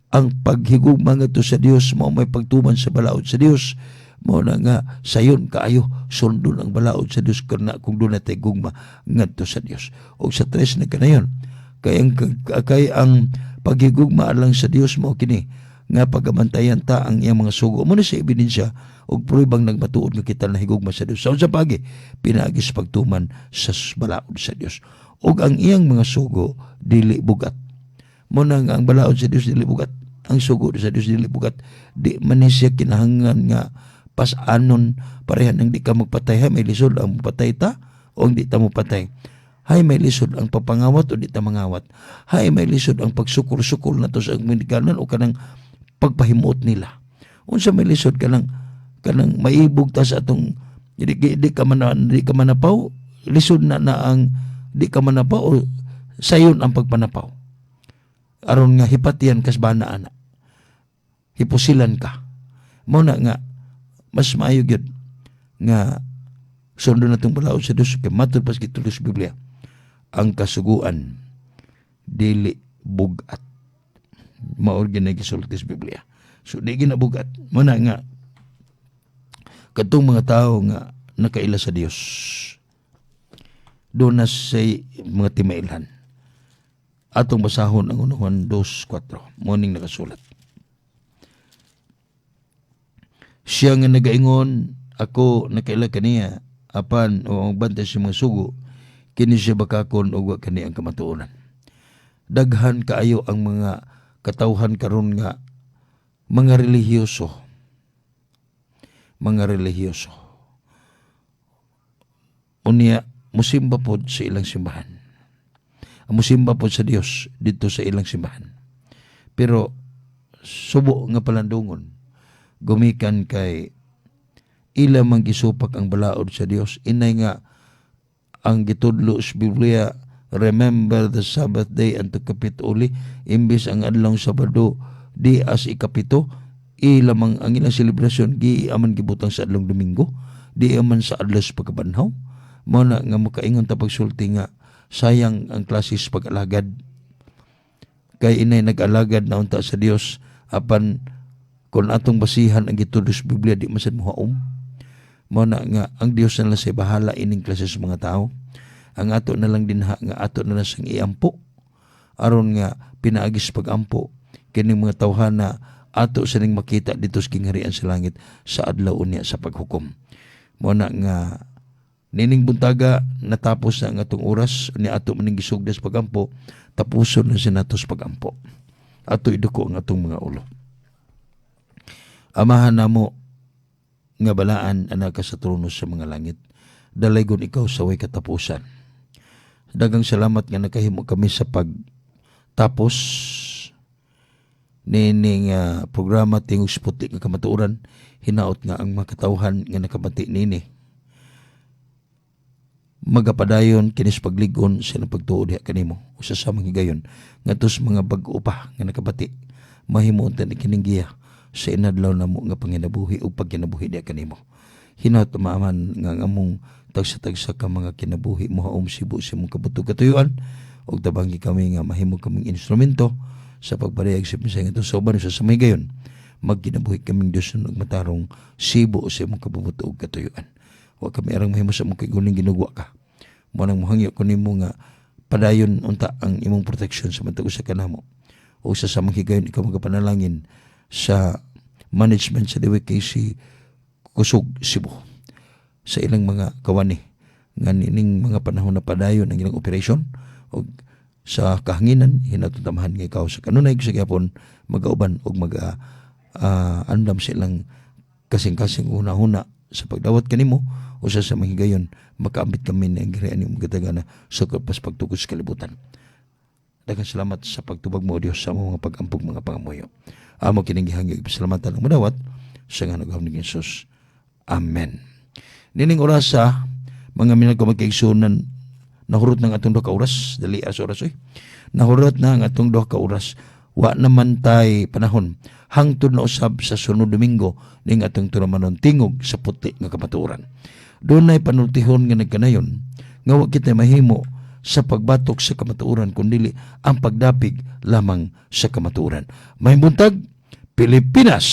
ang paghigugma ngadto sa Dios mao may pagtuman sa balaod sa Dios. Mao na nga sayon kaayo sundon ang balaod sa Dios karna kung duna tay gugma ngadto sa Dios. Ug sa tres na kanayon, kay ang paghigugma alang sa Dios mao kini nga pagabantayan ta ang iyang mga sugo. Mao na sa ebidensya ug pruwebang nagmatuod nga kita nahigugma sa Dios. Sa unsa pagi? Pinaagi sa pagtuman sa balaod sa Dios. Ug ang iyang mga sugo dili bugat. Mao na nga ang balaod sa Dios dili bugat. Ang sugo sa Dios dili bugat. Di man ni siya kinahanglan nga pas-anon, parehan ng di ka magpatay. Hay, may lisod ang patay ta o ang di ta mo patay. Hay, may lisod ang papangawat o di ta mangawat. Hay, may lisod ang pagsukol-sukol na to sa ginikanan o kanang pagpahimuot nila. Unsa may lisod kanang maibog ta sa atong di ka manapaw? Lisod na na ang di ka manapaw o sayon ang pagpanapaw aron nga hipatian kas bana ana, hipusilan ka? Mao na nga mas maayo gyud nga sundon natong balaod sa Dios, kay matud pas gitulo sa Biblia, ang kasuguan dili bugat. Mao gyud gisulti sa Biblia. So di ginabugat. Mao na nga kadtong mga tao nga nakaila sa Dios, duna say mga timailhan. Atong basahon ang 1 Juan 2:4. Mao ning nakasulat: "Siya nga nagaingon, 'Ako nakaila kaniya,' apan wa magbantay sa mga sugo, kini siya bakakon ug wa kani ang kamatuoran." Daghan kaayo ang mga katawhan karon nga mga relihiyoso. Mga relihiyoso. Unya, musimba pod sa ilang simbahan. Musimba pod sa Dios dito sa ilang simbahan. Pero subo nga palandungon gumikan kay ila man gisupak ang balaod sa Dios. Inay nga ang gitudlo sa Biblia, "Remember the Sabbath day and to keep it holy," imbis ang adlaw Sabado di as ikapito, ilamang ang ilang selebrasyon gi aman gibutang sa adlaw Domingo, di aman sa adlaw sa pagkabanhaw. Mao na nga makaingon ta pagsulti nga sayang ang klase sa pag-alagad, kay inay nag-alagad na unta sa Dios, apan kung atong basihan ang gitudlo sa Biblia, di man sad mohaom. Mao na nga ang Dios na lang say bahala ining klase sa mga tao. Ang ato na lang dinha nga ato na lang siyang iampo, aron nga pinaagi sa pagampo kining mga tawhana, ato sining makita dito sa kingharian sa langit sa adlaw unya sa paghukom. Mao na nga nining buntaga natapos na ang atong oras ni ato maning gisugda sa pagampo, tapuson na siya nato sa pagampo. Ato iduko ang atong mga ulo. Amahan namo nga balaan, anaa ka sa trono sa mga langit, dalaygon ikaw sa way katapusan. Daghang salamat nga nakahimo kami sa pagtapos nining programa Tingog sa Puti nga Kamatuoran. Hinaot nga ang mga katawhan nga nakabati nini magapadayon kini sa pagligon sa ilang pagtuo diha kanimo. Usa sa mga higayon ngadto sa mga bag-o pa nga nakabati, mahimo unta ni kining giya sa inadlaw namo nga panginabuhi ug pagkinabuhi diha kanimo. Hinaot, Amahan, nga ang among tagsa-tagsa ka mga kinabuhi mohaom sibo sa imong kabutog katuyuan ug tabangi kami nga mahimo kaming instrumento sa pagpadayag sa mensahe ngadto sa uban. Sa may gayon magkinabuhi kaming Dios ug matarong sibo sa imong kabubuto ug katuyuan. Wa kami arang mahimo sa among kaiguling, ginugwa ka. Mao nang mohangyo ko nimo nga padayon unta ang imong protection sa matag usa kanamo. O sa samang higayon, ikaw magapanalangin sa management sa DWKC Kusog Cebu, sa ilang mga kawani nga nining mga panahon na padayon ang ilang operation og sa kahanginan. Hinaot, Amahan, nga ikaw sa kanunay sa gyapon magauban og mag andam sa ilang kasing-kasing huna-huna sa pagdawat kanimo. Usa sa mga higayon makaambit kami ng gingharian nimong katagana sa pas pagtukod sa kalibutan. Daghang salamat sa pagtubag mo, O Dios, sa among mga pag-ampog, mga pangamuyo. Amo kining gihangyo, pasalamatan ang madawat sa ngalan ni Jesus. Amen. Nining orasa, mga minahal ko magkaigsunan, Nahurot na ang atong 2 ka oras, dali as oras oy. Nahurot na ang atong 2 ka oras. Wa naman tay panahon. Hangtod na usab sa sunod Domingo ning atong tulumanon, Tingog sa Puti nga Kamatuoran. Dunay panultihon nga nagkanayon nga wa kita mahimo sa pagbatok sa kamatuoran kundili ang pagdapig lamang sa kamatuoran. Maayong buntag, Pilipinas!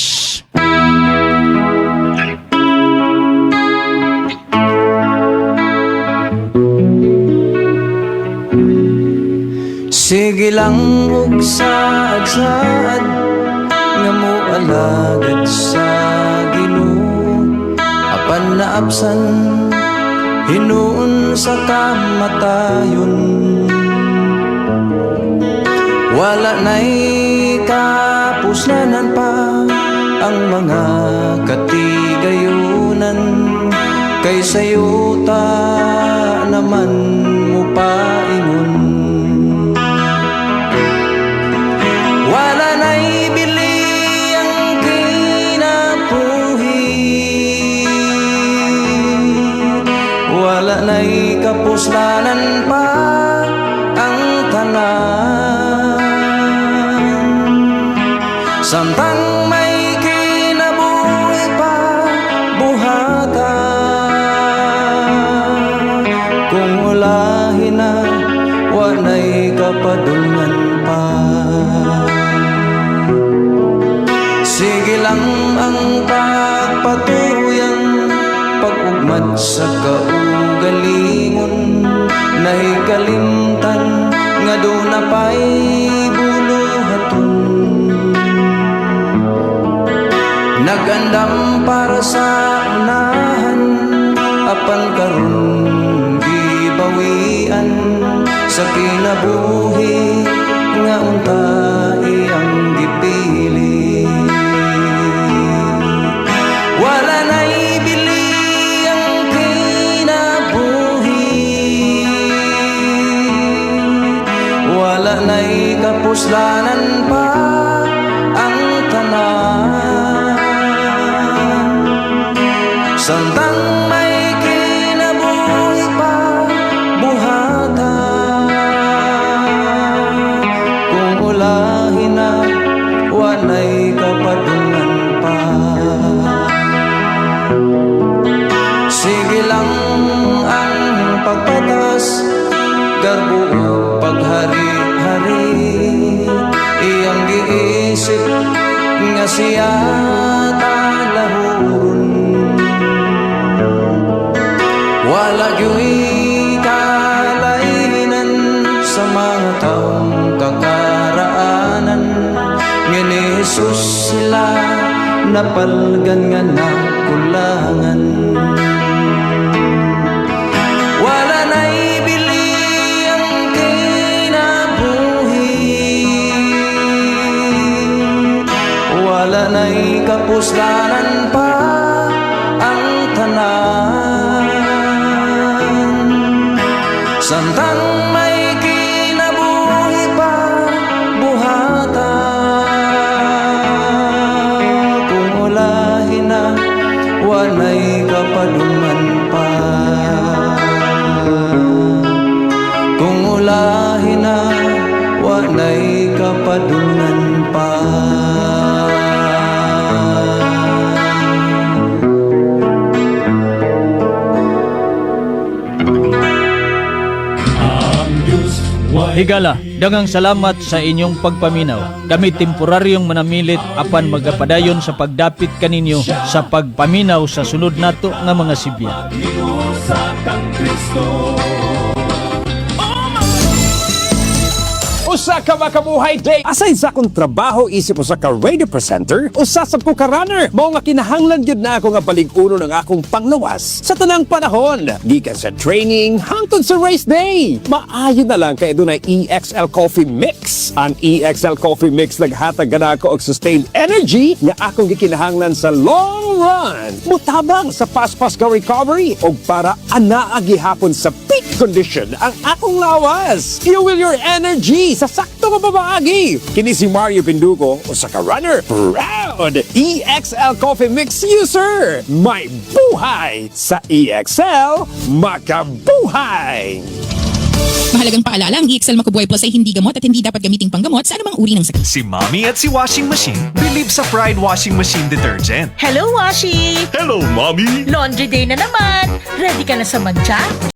Sige lang og saad-saad nga moalagad sa Ginoo, apan naabsan hinuon sa kamatayon. Wala na'y kapuslanan pa ang mga katigayunan, kay sayo ta naman mopaingon. Wala na'y bili ang kinabuhi, wala na'y kapuslanan pa ang tanan. Samtang may kinabuhi pa, buhata. Kung ulahin na, wala'y kapadulngan pa. Sige lang ang pagpatuyang pag-ugmad sa kaugalingon, nahikalimtan nga duna pa'y buluhaton. Nagandam para sa unahan, apan karon gibawian sa kinabuhi nga unta iyang gipili. Wala na'y bili ang kinabuhi, wala na'y kapuslanan pa ang tanan. Samtang may kinabuhi pa, buhata. Kung ulahin na, wala'y kapadulngan pa. Sige lang ang pagpatas, garbo ug paghari-hari, iyang giisip nga siya talahuron. Wala gyuy kalainan sa mga taong kakaraanan, nga ni Jesus sila napalgan nga nakulangan. Wala na'y bili ang kinabuhi, wala na'y kapuslanan pa ang tanan. Samtang may kinabuhi pa, buhata. Kung ulahin na, wala'y kapadulngan pa. Kung ulahin na, wala'y kapadulngan pa. Higala, daghang salamat sa inyong pagpaminaw. Kami temporaryong manamilit apan magapadayon sa pagdapit kaninyo sa pagpaminaw sa sunod nato nga mga sibya. Sa kang Kristo. Usa ka makabuhay day. Aside sa akong trabaho isip usa ka radio presenter, usa sab ko ka runner. Mao nga kinahanglan gyud na ako nga balig-unon ang akong panglawas sa tanang panahon. Gikan sa training hangtod sa race day. Maayo na lang kay dunay EXL Coffee Mix. Ang EXL Coffee Mix naghatag nako og sustained energy nga akong gikinahanglan sa long run. Mutabang sa paspas ka recovery og para anaa gihapon sa peak condition ang akong lawas. Fuel your energy sa sakto nga pamaagi. Kini si Mario Pindugo, usa ka runner, proud EXL Coffee Mix user. May buhay sa EXL, makabuhay! Mahalagang paalala, ang EXL Makubuhay Plus ay hindi gamot at hindi dapat gamiting panggamot sa anumang uri ng sakit. Si Mommy at si Washing Machine believe sa Pride Washing Machine Detergent. Hello, Washi! Hello, Mommy! Laundry day na naman! Ready ka na sa mantsa?